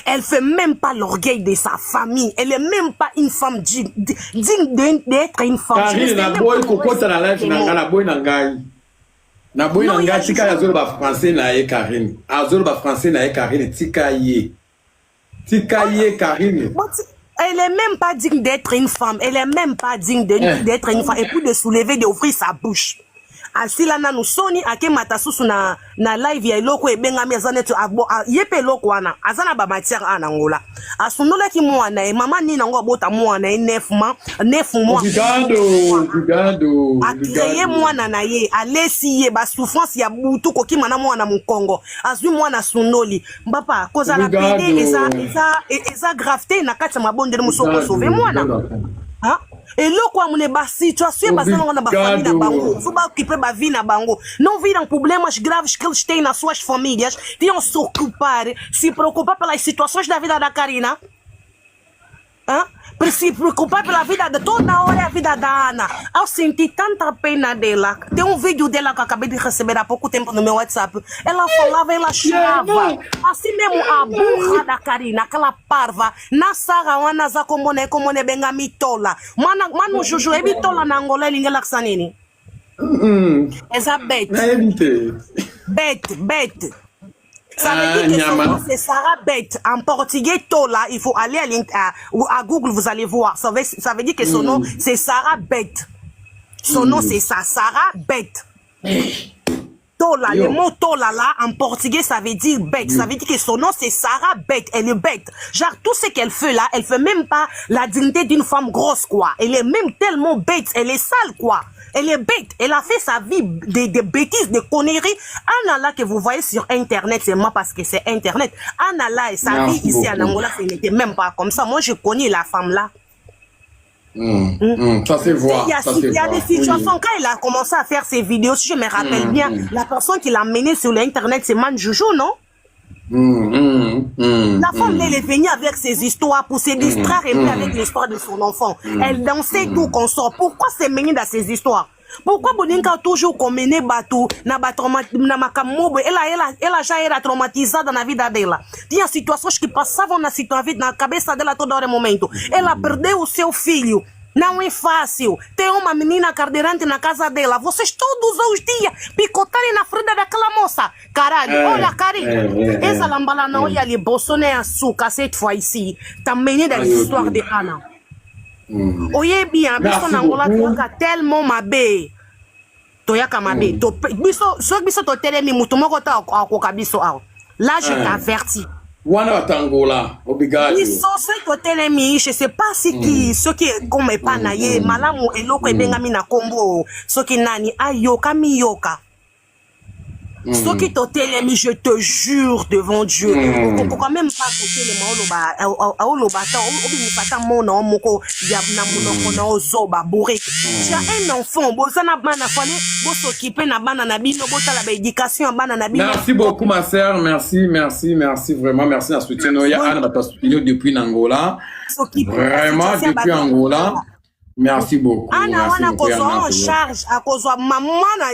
Elle fait même pas l'orgueil de sa famille. Elle est même pas une femme digne, digne d'être une femme. Je ne Karine, sais même naboyi pas comment kokota na live expliquer na les ngai, mots. naboyi na ngai. Naboyi na Non, il y a ngai, tika ye toujours. azoloba français na ye, Karine. Azoloba français na ye, Karine, tika ye. Tika ye, Karine. Bon, elle est même pas digne d'être une femme. Elle est même pas digne Eh. d'être une femme. Et puis de soulever, d'ouvrir sa bouche. Asila nanu soni akemata susu na live ya eloko ebengami aza neti ye mpe eloko wana aza na bamatière ana Angola asundolaki mwana ye mama nini yango abota mwana ye 9 mois 9 mois. Obrigado, obrigado, Acréer obrigado. mwana na ye alesi ye basouffrance ya butu kokima na mwana mokongo azwi mwana asundoli mbapa kozala pede eza, Obrigado. eza grave te na kati ya mabondeli mosu Obrigado. okosauve mwana. Hein? Eloko ya mone basituation baza nango na bafamille na bango Obrigado. fo baokipe bavie na bango não viram problemas graves que eles têm nas suas famílias, tinham se ocupar, se preocupar pelas situações da vida da Karina. Hã? Para se preocupar pela vida de toda hora é a vida da Ana. Eu senti tanta pena dela. Tem um vídeo dela que eu acabei de receber há pouco tempo no meu WhatsApp. Ela falava, ela chorava. Assim mesmo, a burra da Karina, aquela parva. Na Sara, wana za komone, komone benga mitola. Mana, manu juju, e bitola na Angola, elingela kusanini. Eza bête. Nayebi te. Bête, bête. Ça veut Ah, dire que son nyama. nom, c'est Sarah Bête. En portugais, Tola, il faut aller à Google, vous allez voir. Ça veut dire que son nom, c'est Sarah Bête. Son nom, c'est ça, Sarah Bête. Tola, le Yo. mot Tola là, en portugais, ça veut dire bête. Ça veut dire que son nom, c'est Sarah Bête. Elle est bête. Genre, tout ce qu'elle fait là, elle fait même pas la dignité d'une femme grosse, quoi. Elle est même tellement bête. Elle est sale, quoi. Elle est bête. Elle a fait sa vie de bêtises, de conneries. Anna là que vous voyez sur Internet, c'est moi parce que c'est Internet. Anna là et sa Merci vie ici en beaucoup. Angola, ce n'était même pas comme ça. Moi, je connais la femme là. Ça se voit, Il y a, ça se il y a voit. des situations, quand il a commencé à faire ses vidéos, si je me rappelle bien, la personne qui l'a mené sur l'internet, c'est Man Joujou, non? La femme, elle est venue avec ses histoires pour se distraire et puis avec l'histoire de son enfant. Elle dansait tout consort. Pourquoi se mener dans ces histoires? Pourquoi bolinga toujours komene bato na ba trauma na makambo boye? Ela já era traumatizada na vida dela. Tinha situações que passavam na situação na cabeça dela todo hora momento. Ela perdeu o seu filho. Não é fácil. Tem uma menina cadeirante na casa dela. Vocês todos os dias picotarem na frente daquela moça. Caralho, olha, Karine. Essa lambala não ia ali, bolsonaro é açúcar cette fois-ci. Também é da Aïe, histoire ok. de Anna. Oyebi ya biso Merci na Angola beaucoup. toyaka tellement mabe, toyaka mabe. Biso soki biso totelemi motu moko te akoka biso awa. Là, je t'avertis. Wana batangola, obrigado. Biso soki totelemi, je sais pas si soki ekoma epa na ye malamu eloko ebengami na nkombo soki nani ayoka miyoka. Soki totelemi, je te jure devant Dieu, okokoka même pas kotelema oloba aoloba ata obimisa ata mona o moko ya na monoko na ozoba bourré. Tu as un enfant, boza na bana, fale bosokipe na bana na bino, botala baéducation ya bana na bino. Merci beaucoup, ma sœur. Merci, merci, merci. Vraiment, merci à soutien. Il y a Anne qui soutenu depuis l'Angola. S'occuper na Vraiment, situation ya depuis bato. Angola. Merci beaucoup. Ana Merci wana beaucoup, kozwa Anna. en charge akozwa mama na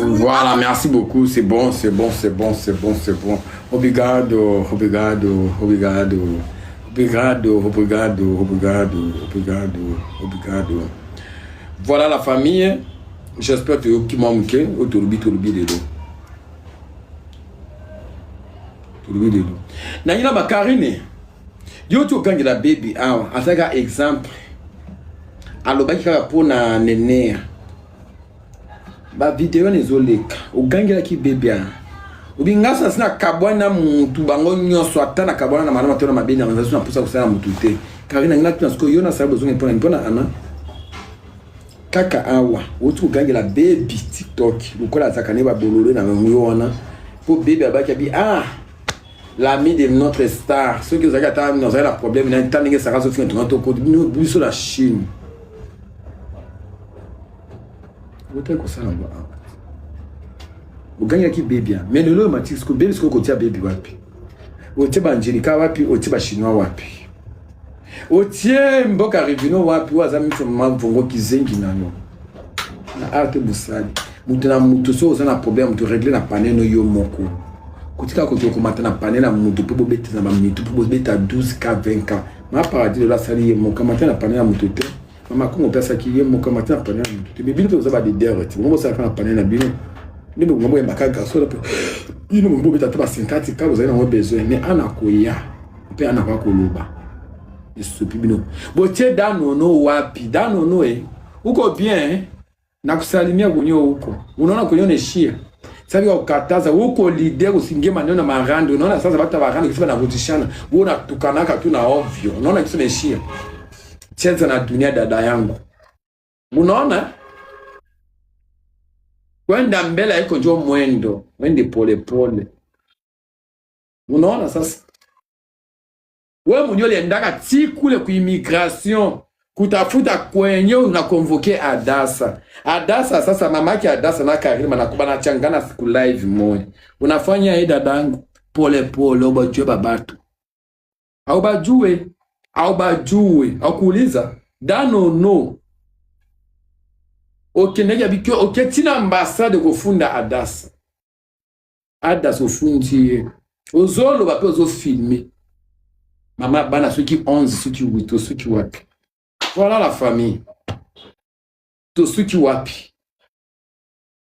Voilà, merci beaucoup. C'est bon, c'est bon, c'est bon, c'est bon, c'est bon. Obrigado, obrigado, obrigado. Obrigado, obrigado, obrigado, obrigado, obrigado. Voilà la famille. J'espère que tu m'as manqué. Tolobi, tolobi, lelo. Tolobi lelo. Na ba Karine. Yo ti ogangela baby awa azalaka exemple. Alobaki kaka mpo na nenea. Ba video wana ezoleka. Ogangelaki baby awa. Obi nga sasa na kabwana na mutu bango nyonso ata na kabwana na malamu ata na mabe na nzasu na posa kosala mutu te. Karine ngina tuna sikoyo yo na sala bozongi mpona mpona ana. Kaka awa oti kogangela baby TikTok lokola azalaka ne babolole na bango yo wana mpo baby abaki abi ah l'ami de notre star soki ozalaki ata ozalaki na problème na ta ndenge saka azofinga tonga tokoti bino biso na Chine otaki kosala yango awa ogangaki baby ya mais lelo oyo matiki sikoyo baby sikoyo kotia baby wapi otie baangelika wapi otie bachinois wapi otie mboka revino wapi oyo aza miso mavongo kizengi na yo na arte bosali moto na moto soki oza na problème moto regle na pane no yo moko kotika koki okomata na pane na moto mpo bobeta na bamitu mpo bobeta 12 k 20 k ma paradis lelo asali ye moko amata na pane na moto te mama kongo mpe asalaki ye moko amata na pane na moto te me bino mpe boza balider te bongo bosalaka na pane na bino nde bongo boyembaka garçon mpe bino bongo bobeta ata ba 50 k bozali nango besoin mais ana koya mpe ana koya koloba esopi bino botie danono wapi danono e uko bien nakusalimia kunyo huko unaona kunyo neshia sabi wa kukataza huko leader usingie maneno na marando unaona sasa batu barando kisi banavutishana wewe unatukanaka tu na ovyo unaona kisi neshia cheza na dunia dada yangu unaona kwenda mbele haiko njo mwendo wende polepole unaona sasa wewe mwenyewe uliendaka ti kule ku immigration kutafuta kwenye unakonvoke Adasa. Adasa sasa mamake Adasa na Karima banakuba nachangana siku live moja. Unafanya hii dadangu pole pole ubajue babatu. Au bajue, au bajue, au kuuliza dano no. Okendeki abikio oketina ambassade kofunda Adasa. Adas ofundi ye ozoloba mpe ozofilme mama bana soki 11 soki 8 tosuki wapi voilà la famille tosuki wapi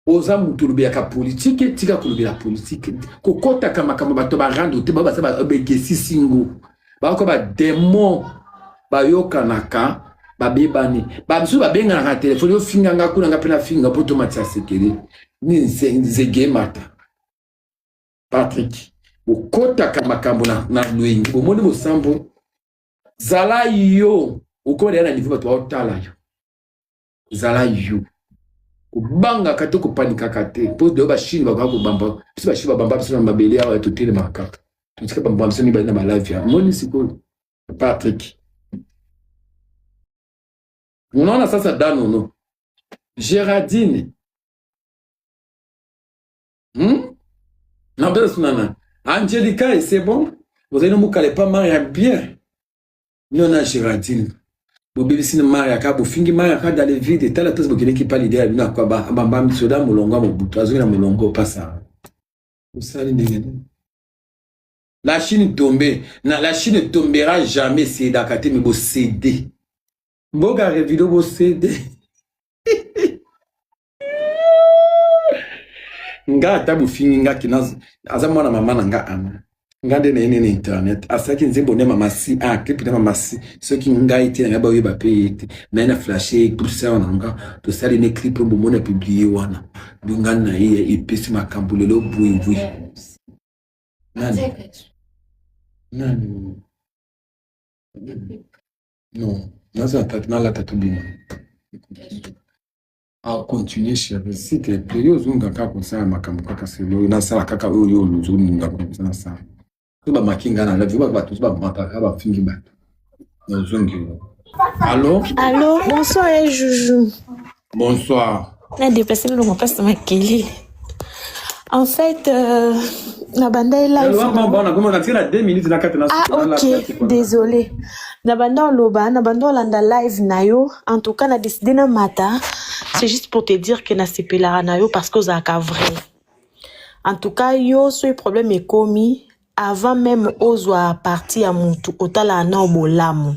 oza moto olobelaka politike tika kolobela politike kokɔtaka makambo bato barando te bao baza bagesisi ngo bakoka bademon bayokanaka babebani bamisusu babenganaka na telefone ofinga nga kuna nga mpe nafinga mpo tomatisa sekele ni nzege emata patrik bokotaka makambo na, na lwengi bomoni bosambo zala yo okoma deya na niveau bato baotala yo zala yo kobangaka te kopanikaka te mpo deyo bachine bakoka kobamba biso bachine babamba biso na mabele awa totelemaka kaka totika bamba biso mibale na balavi ya moni sikoyo Patrick unaona sasa danono Gerardine Na sunana Angelica et c'est bon ozali no mokala epa Maria bien no na Gerardine bobebisi na Maria ka bofingi Maria ka dans le vide tala place bokendeki pa leader ya bino akwa bamba soda molongo ya mobutu azongi na molongo pasa osali ndenge nini la Chine tombe na la Chine tombera jamais cédaka te mais bocede mboka revido bocede nga ata bofingi nga kina aza mwana mama na nga ana nga nde naye nene internet asalaki nzembo nde mama si ah clip nde mama si soki ngai te nanga baoyeba mpe ye te naye na flashe groupe na nga tosali ne clip oyo bomoni apublie wana do nga na ye epesi makambo lelo bwibwi nani nani non naza nalata tobima Ah, continue chérie, s'il te plaît. Yo ozonga kaka kosala makambo kaka selo nasala kaka oyo yo ozolinga nasala. So bamaki nga na live, bato so bamataka bafingi bato. Nazongi yo. Allô? Allô, bonsoir eh, Juju. Bonsoir. Na déplacé le place makili. En fait, euh, na banda live. Bon, bon, bon, na tina 2 minutes na kati na Ah, ok, désolé. Na banda oloba, na banda olanda live na yo. En tout cas, na décidé na mata. C'est juste pour te dire que na sepelaka na yo parce que ozalaka vrai. En tout cas, yo soki problème ekomi avant même ozwa parti ya mutu otalaka nao bolamu.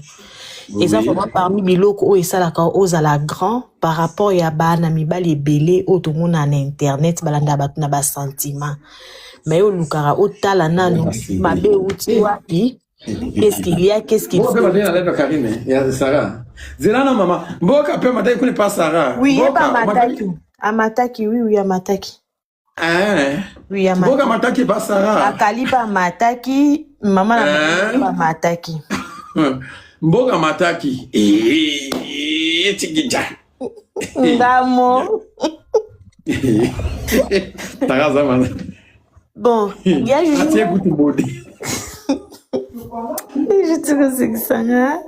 Eza Oui. vraiment parmi biloko oyo esalaka ozala grand par rapport ya bana mibali ebele oyo tomona na internet balandaka bato na basentiment. Mais yo olukaka otala nanu mabe euti wapi, qu'est-ce qu'il y a, qu'est-ce qu'il Mboka faut. pe mataki na live ya Karine ya Sarah. Zela na mama. Mboka pe mataki kuna pa Sarah. Oui, ye Mboka mataki. bamataki. Amataki, oui, oui, amataki. Eh. Oui, Mboka amataki. mataki pa Sarah. Akali pa amataki, mama na bango Eh. pa amataki. Mboka mataki. Eh, tikija. Ndamo. Takaza mana. Bon, ya Atie Juju, kutu bodi. je te kosekisanga.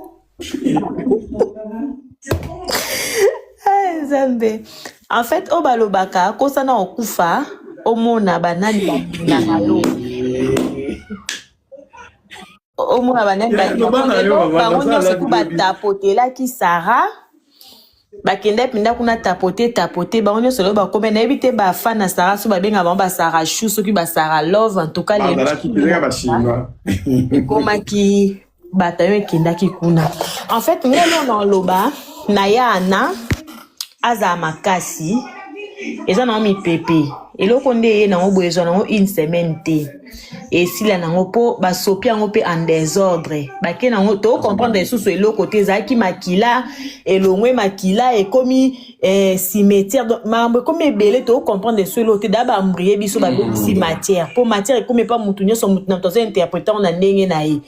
Ah, Nzambe. En fait, oyo balobaka kosana okufa omona banani balingaka yo. Omona banani Ya balingaka loba yo. na yo Lelo mama bango naza nyonso live ku lobi. batapotelaki Sarah bakenda mpenza kuna tapote tapote bango nyonso lelo bakomi nayebi te bafan na Sarah so babenga bango basara chou soki basara love en tout cas lelo Bazalaki ezalaka ba chinois. ekomaki bataillon ekendaki kuna. En fait ngai lelo na oloba na ya ana azala makasi eza nango mipepe eloko nde eye nango boye ezwa nango une semaine te esila nango mpo basopi yango mpe en désordre bake nango tocomprendre lisusu eloko te ezalaki makila elongwe makila ekomi eh, cimetière donc makambo ekomi ebele tocomprendre lisusu eloko te da baembrie biso babebisi matière mpo matière ekomi epa motu nyonso motu na moto azo interprete yango na ndenge na ye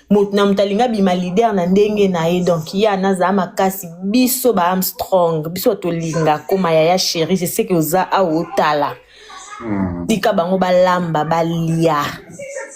moto na moto alingi abima leader na ndenge na ye donc ye anazala makasi biso ba Armstrong biso tolinga koma yaya chéri je sais que oza awa otala tika bango balamba balia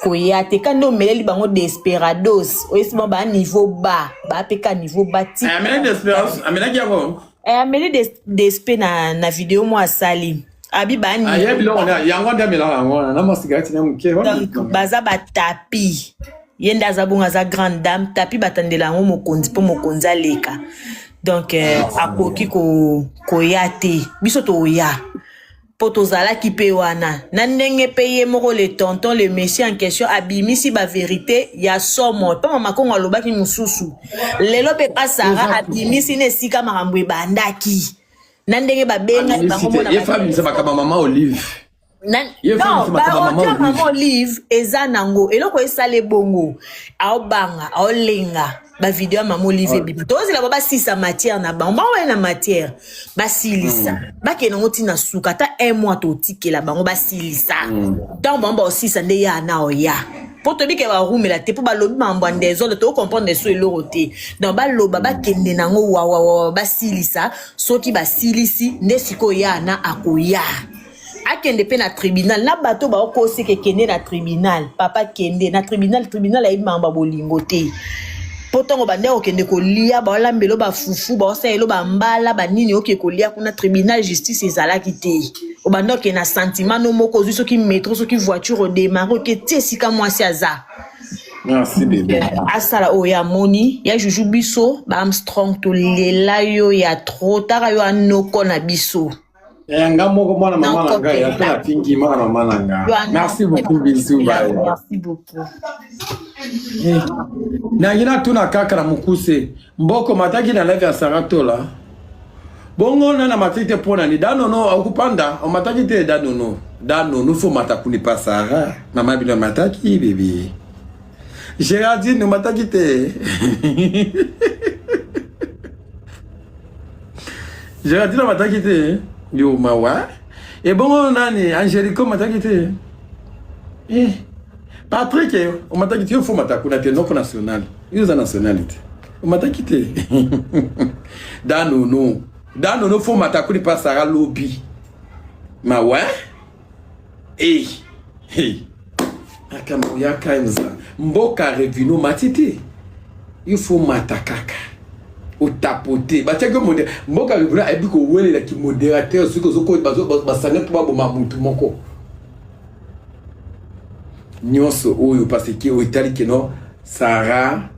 koya te ka nde omeleli bango desperados oyesi bango baa niveau ba baa mpe ka niveau ba tika Amelaki d'espérance, amelaki yango. Eh, ameli despe na video mwa asali abi baa Ah, niveau ye biloko ba na yango nde amelaka yango wana na mwa cigarette na moke wana. Donc baza batapi ye nde aza bongo aza grande dame tapi batandela yango mokonzi mpo mokonzi aleka donc akoki koya te biso toya mpo tozalaki mpe wana na ndenge mpe ye moko le tonton le monsieur en question abimisi baverité ya somo mpe mama Kongo alobaki mosusu lelo mpe pa Sara abimisi na esika makambo ebandaki na ndenge babengaki Abimisi bango te. mona Ye fa abimisa makambo ya mama Olive. Ye fa non abimisa makambo ya mama baaudio mama Olive. Olive eza nango eloko esala ebongo aobanga aolenga bavideo ya mama Olive ebima tozela ba basilisa matière na bango bango baye na matière basilisa bakende yango ntina suka ata un mois totikela bango basilisa ntango bango baosilisa nde ya na oya mpo toyebi ke barumela te mpo balobi makambo ya désordre tocomprendre so eloko te donc baloba bakende nango wawawawa basilisa soki basilisi nde sikoyo ya na akoya akende mpe na tribunal na bato baokoseka ekende na tribunal papa kende na tribunal tribunal ayebi makambo ya bolingo te mpo ntango bande kokende kolia baolambela bafufu baosalela bambala banini oke kolia kuna tribunal justice ezalaki te obanda okende na sentiment no moko ozwi soki metro soki voiture odémarre oke ti esika mwasi aza. Merci bébé. Asala oyo ya amoni ya juju biso baarmstrong tolela yo ya trop taka yo anoko na biso. Eh, nga moko mwana mama na ngai ata Nakokela. nafingi mwana mama na nga. Yo Merci anoko beaucoup bisous bye. Merci beaucoup. Eh, nangi natuna kaka na mokuse mboko mataki na live ya Sarah Tola bongo nana mataki te mpo nani danono okupanda omataki te danono danono fo mata kuni pa Sarah mama bino mataki bebe Gérardine omataki te Gérardine omataki te yo mawa ebongo nani Angélico omataki te eh. Patrick eh, omataki te yo fo mata kuna te noko national yo oza nationalité omataki te danono danono fo mata kuni pa Sarah lobi mawa eh. Hey. Makambo yaka eza mboka revino mati te il faut mata kaka otapote batiaki yo modé mboka revino ayebi kowelelaki modérateur soki ozoko basanga mpo baboma mutu moko nyonso oyo parce que oyo etali keno Sarah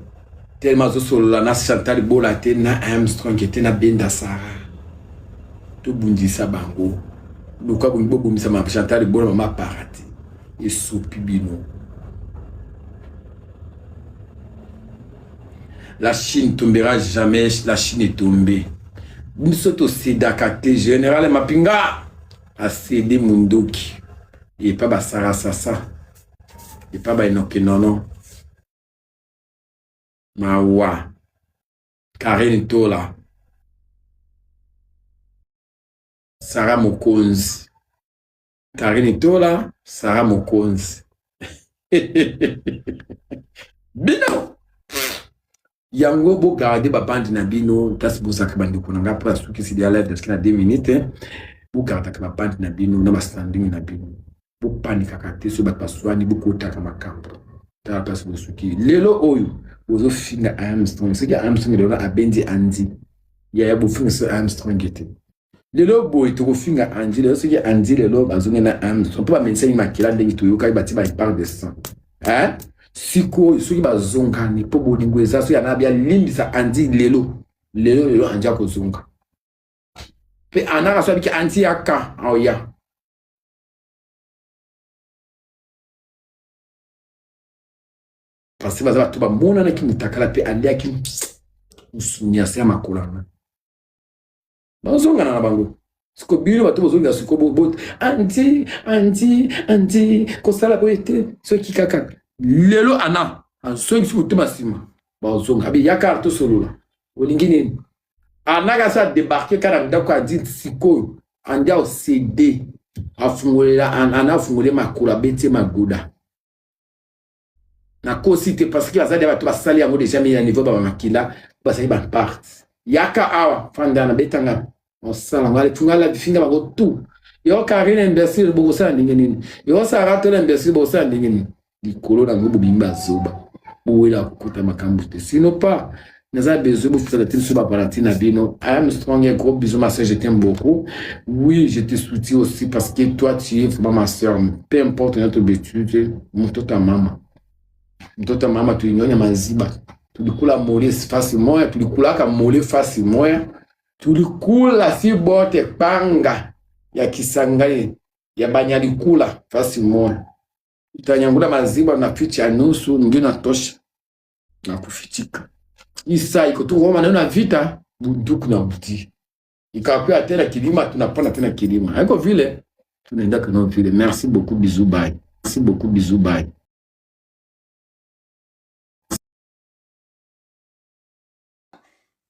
tellement azosolola na Chantal Bola te na Armstrong te na Benda Sarah tobundisa bango luka bobomisa ma Chantal Bola mama para te esopi bino. La Chine tombera jamais, la Chine est tombée. Biso tosedaka te, général Mapinga asede mundoki epa basarasasa epa baenokenono mawa Karine Tola Sarah Mokonzi Karine Tola Sarah Mokonzi bino yango bogarde babandi na bino place bozalaka bandeko na ngai mpo asukisi ya live naski na 2 minutes bogardaka babandi na bino na bastanding na bino bopanikaka te soki bato baswani bokotaka makambo tala place bosuki lelo oyo bozofinga Armstrong soki Armstrong lelo abendi andi yaya bofinga so Armstrong te lelo boye tokofinga andi lelo soki andi lelo bazongi na Armstrong mpo bamenisaki makila ndenge toyokaki bati ba part de sang hein sikoyo soki bazongani mpo bolingo eza soki anabi alimbisa andi lelo lelo lelo andi akozonga mpe anaka so abiki andi yaka aoya parce baza bato bamonanaki mutakala mpe aliaki mosuni ya se ya makolo yango bazongana na bango siko bino bato bozongela siko bo andi andi andi kosala boye te soki kaka lelo ana azongisi motema nsima bazonga abi yaka tosolola olingi nini anaka so adebarke kaka na ndako adi sikoyo andi aosede afungolela ana afungole makolo abeti ye magoda nakosi te parce que baza deja bato basali yango deja mingi na niveau ba makila basali ba part yaka awa fanda na betanga osala ngo funga finga bango tout yo Karine imbécile bokosala ndenge nini yo Sarah tola imbécile bokosala ndenge nini likolo na yango bobimi bazoba bowela kokota makambo te sino pas naza besoin bofutala te biso bavalentine na bino. I am strong et gros bisous ma soeur, je t'aime beaucoup. Oui, je te soutiens aussi parce que toi tu es vraiment ma soeur, peu importe notre bêtise. Mtoto ya mama, mtoto ya mama, tulinyonya maziba, tulikula mole fasi moya, tulikulaka mole fasi moya, tulikula si bote panga ya Kisangani ya banyalikula fasi moya, utanyangula maziba na ficha nusu ndio natosha na kufichika isa iko tu Roma na vita bunduku na buti ikakuya tena kilima, tunapanda tena kilima, haiko vile tunaenda kana vile. Merci beaucoup, bisous bye. Merci beaucoup, bisous bye.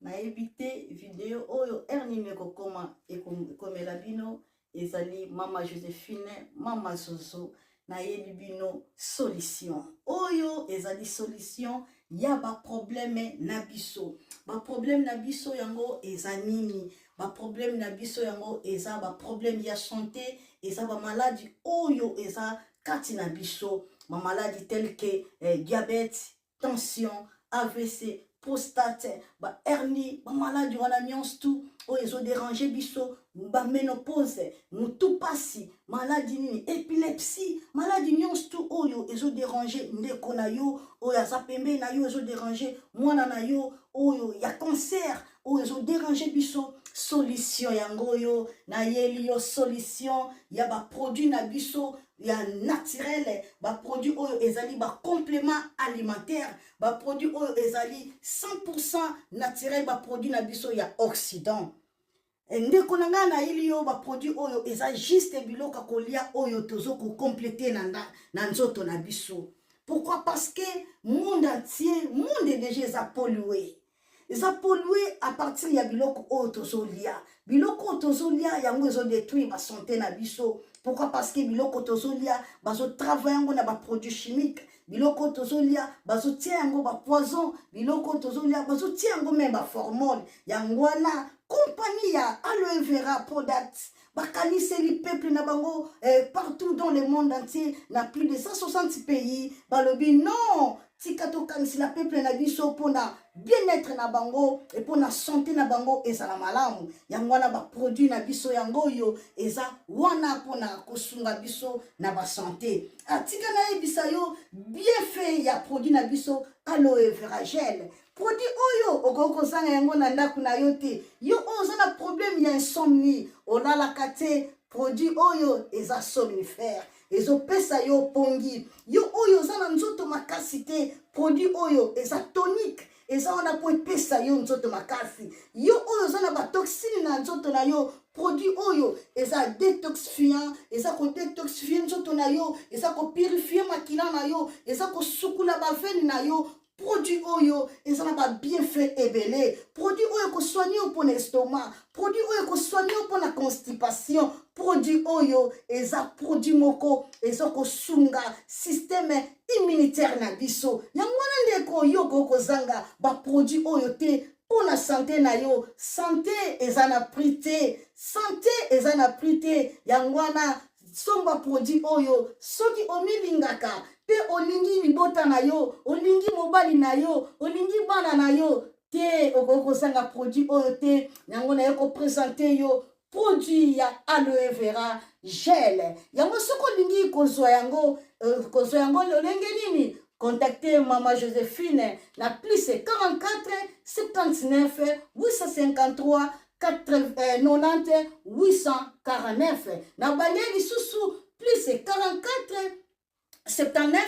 Nayebi te video oyo heure nini ekokoma ekomela bino. Ezali mama Josephine, mama Zozo. Nayebi bino solution oyo ezali solution ya ba problème na biso. Ba problème na biso yango eza nini? Ba problème na biso yango eza ba problème ya santé, eza ba maladi oyo eza kati na biso, ba maladi tel que diabète, tension, AVC, prostate, ba hernie, ba maladi wana nyonso tout oyo ezo déranger biso, ba ménopause, mutu pasi, maladi nini, epilepsie, maladi nyonso tout oyo ezo déranger ndeko na yo oyo aza pembeni na yo, ezo déranger mwana na yo oyo ya cancer oyo ezo déranger biso. Solution yango oyo nayeli yo, solution ya ba produit na biso ya naturel, ba produit oyo ezali ba complément alimentaire, ba produit oyo ezali 100% naturel, ba produit na biso ya Occident. Ndeko na ngai, nayeli yo ba produit oyo eza juste biloko ya kolia oyo tozo kocompléter na nzoto na biso. Pourquoi? Parce que monde entier, monde déjà eza pollué, eza pollué à partir ya biloko oyo tozolia. Biloko oyo tozolia yango ezodétruire basanté na biso. Pourquoi? Parce que biloko tozolia bazotravaille yango na baproduit chimique, biloko oyo tozolia bazotia yango bapoison, biloko oyo tozolia bazotia yango même baformol. Yango wana compagnie ya Aloe Vera Product bakaniseli peuple na bango partout dans le monde entier, na plus de 160 pays. Balobi non, tika tokanisela peuple na biso mpona bien-être na bango e mpona santé na bango ezala malamu. Yango wana baproduit na biso yango oyo eza wana mpona kosunga biso na basanté. Atika nayebisa yo bienfait ya produit na biso Aloe Vera Gel. Produit oyo okoki kozanga yango na ndako na yo te. Yo oyo oza na problème ya insomnie, olalaka te, produit oyo eza somnifère, ezopesa yo pongi. Yo oyo oza na nzoto makasi te, produit oyo eza tonique. Eza wana mpo epesa yo nzoto makasi. Yo oyo oza na batoxine na nzoto na yo, produit oyo eza detoxifiant, eza kodetoxifie nzoto na yo, eza kopurifie makila na yo, eza kosukula bavene na yo. Produit oyo eza na ba bienfait ebele. Produit oyo ekosoigne yo mpo na estomac, produit oyo ekosoigne yo mpo na constipation. Produit oyo eza produit moko eza kosunga système immunitaire na biso. Yango wana ndeko, yo okoki kozanga ba produit oyo te mpo na sante na yo. Sante eza na prix te, sante eza na prix te. Yango wana somba produit oyo soki omilingaka mpe olingi libota na yo, olingi mobali na yo, olingi bana na yo te, okoki kozanga produit oyo te. Yango naye kopresente yo produit ya aloe vera gel. Yango soki olingi kozwa yango, kozwa yango lolenge nini? Contacte Mama Josephine na plus 44 79 853 90 849. Na bande lisusu plus 44 79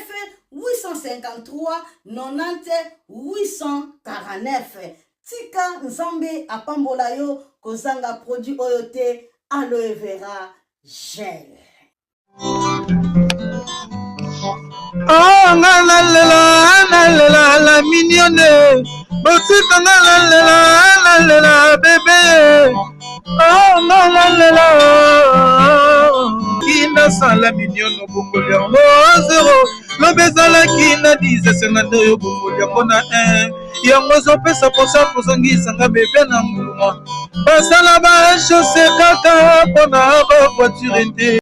853 90 849. Tika Nzambe apambola yo, kozanga produit oyo te, aloe vera gel. Oh, nga nalela nalela la mignonne, botika nga nalela nalela bebe. Oh, nga nalela kinasala mignonne, obongoli yango zero, lobi ezalaki na 10, esenga nde oyo obongoli yango na 1. Yango ezopesa mposa kozongisanga bebe na nguluma. Basala bachose kaka mpona bavoiture te.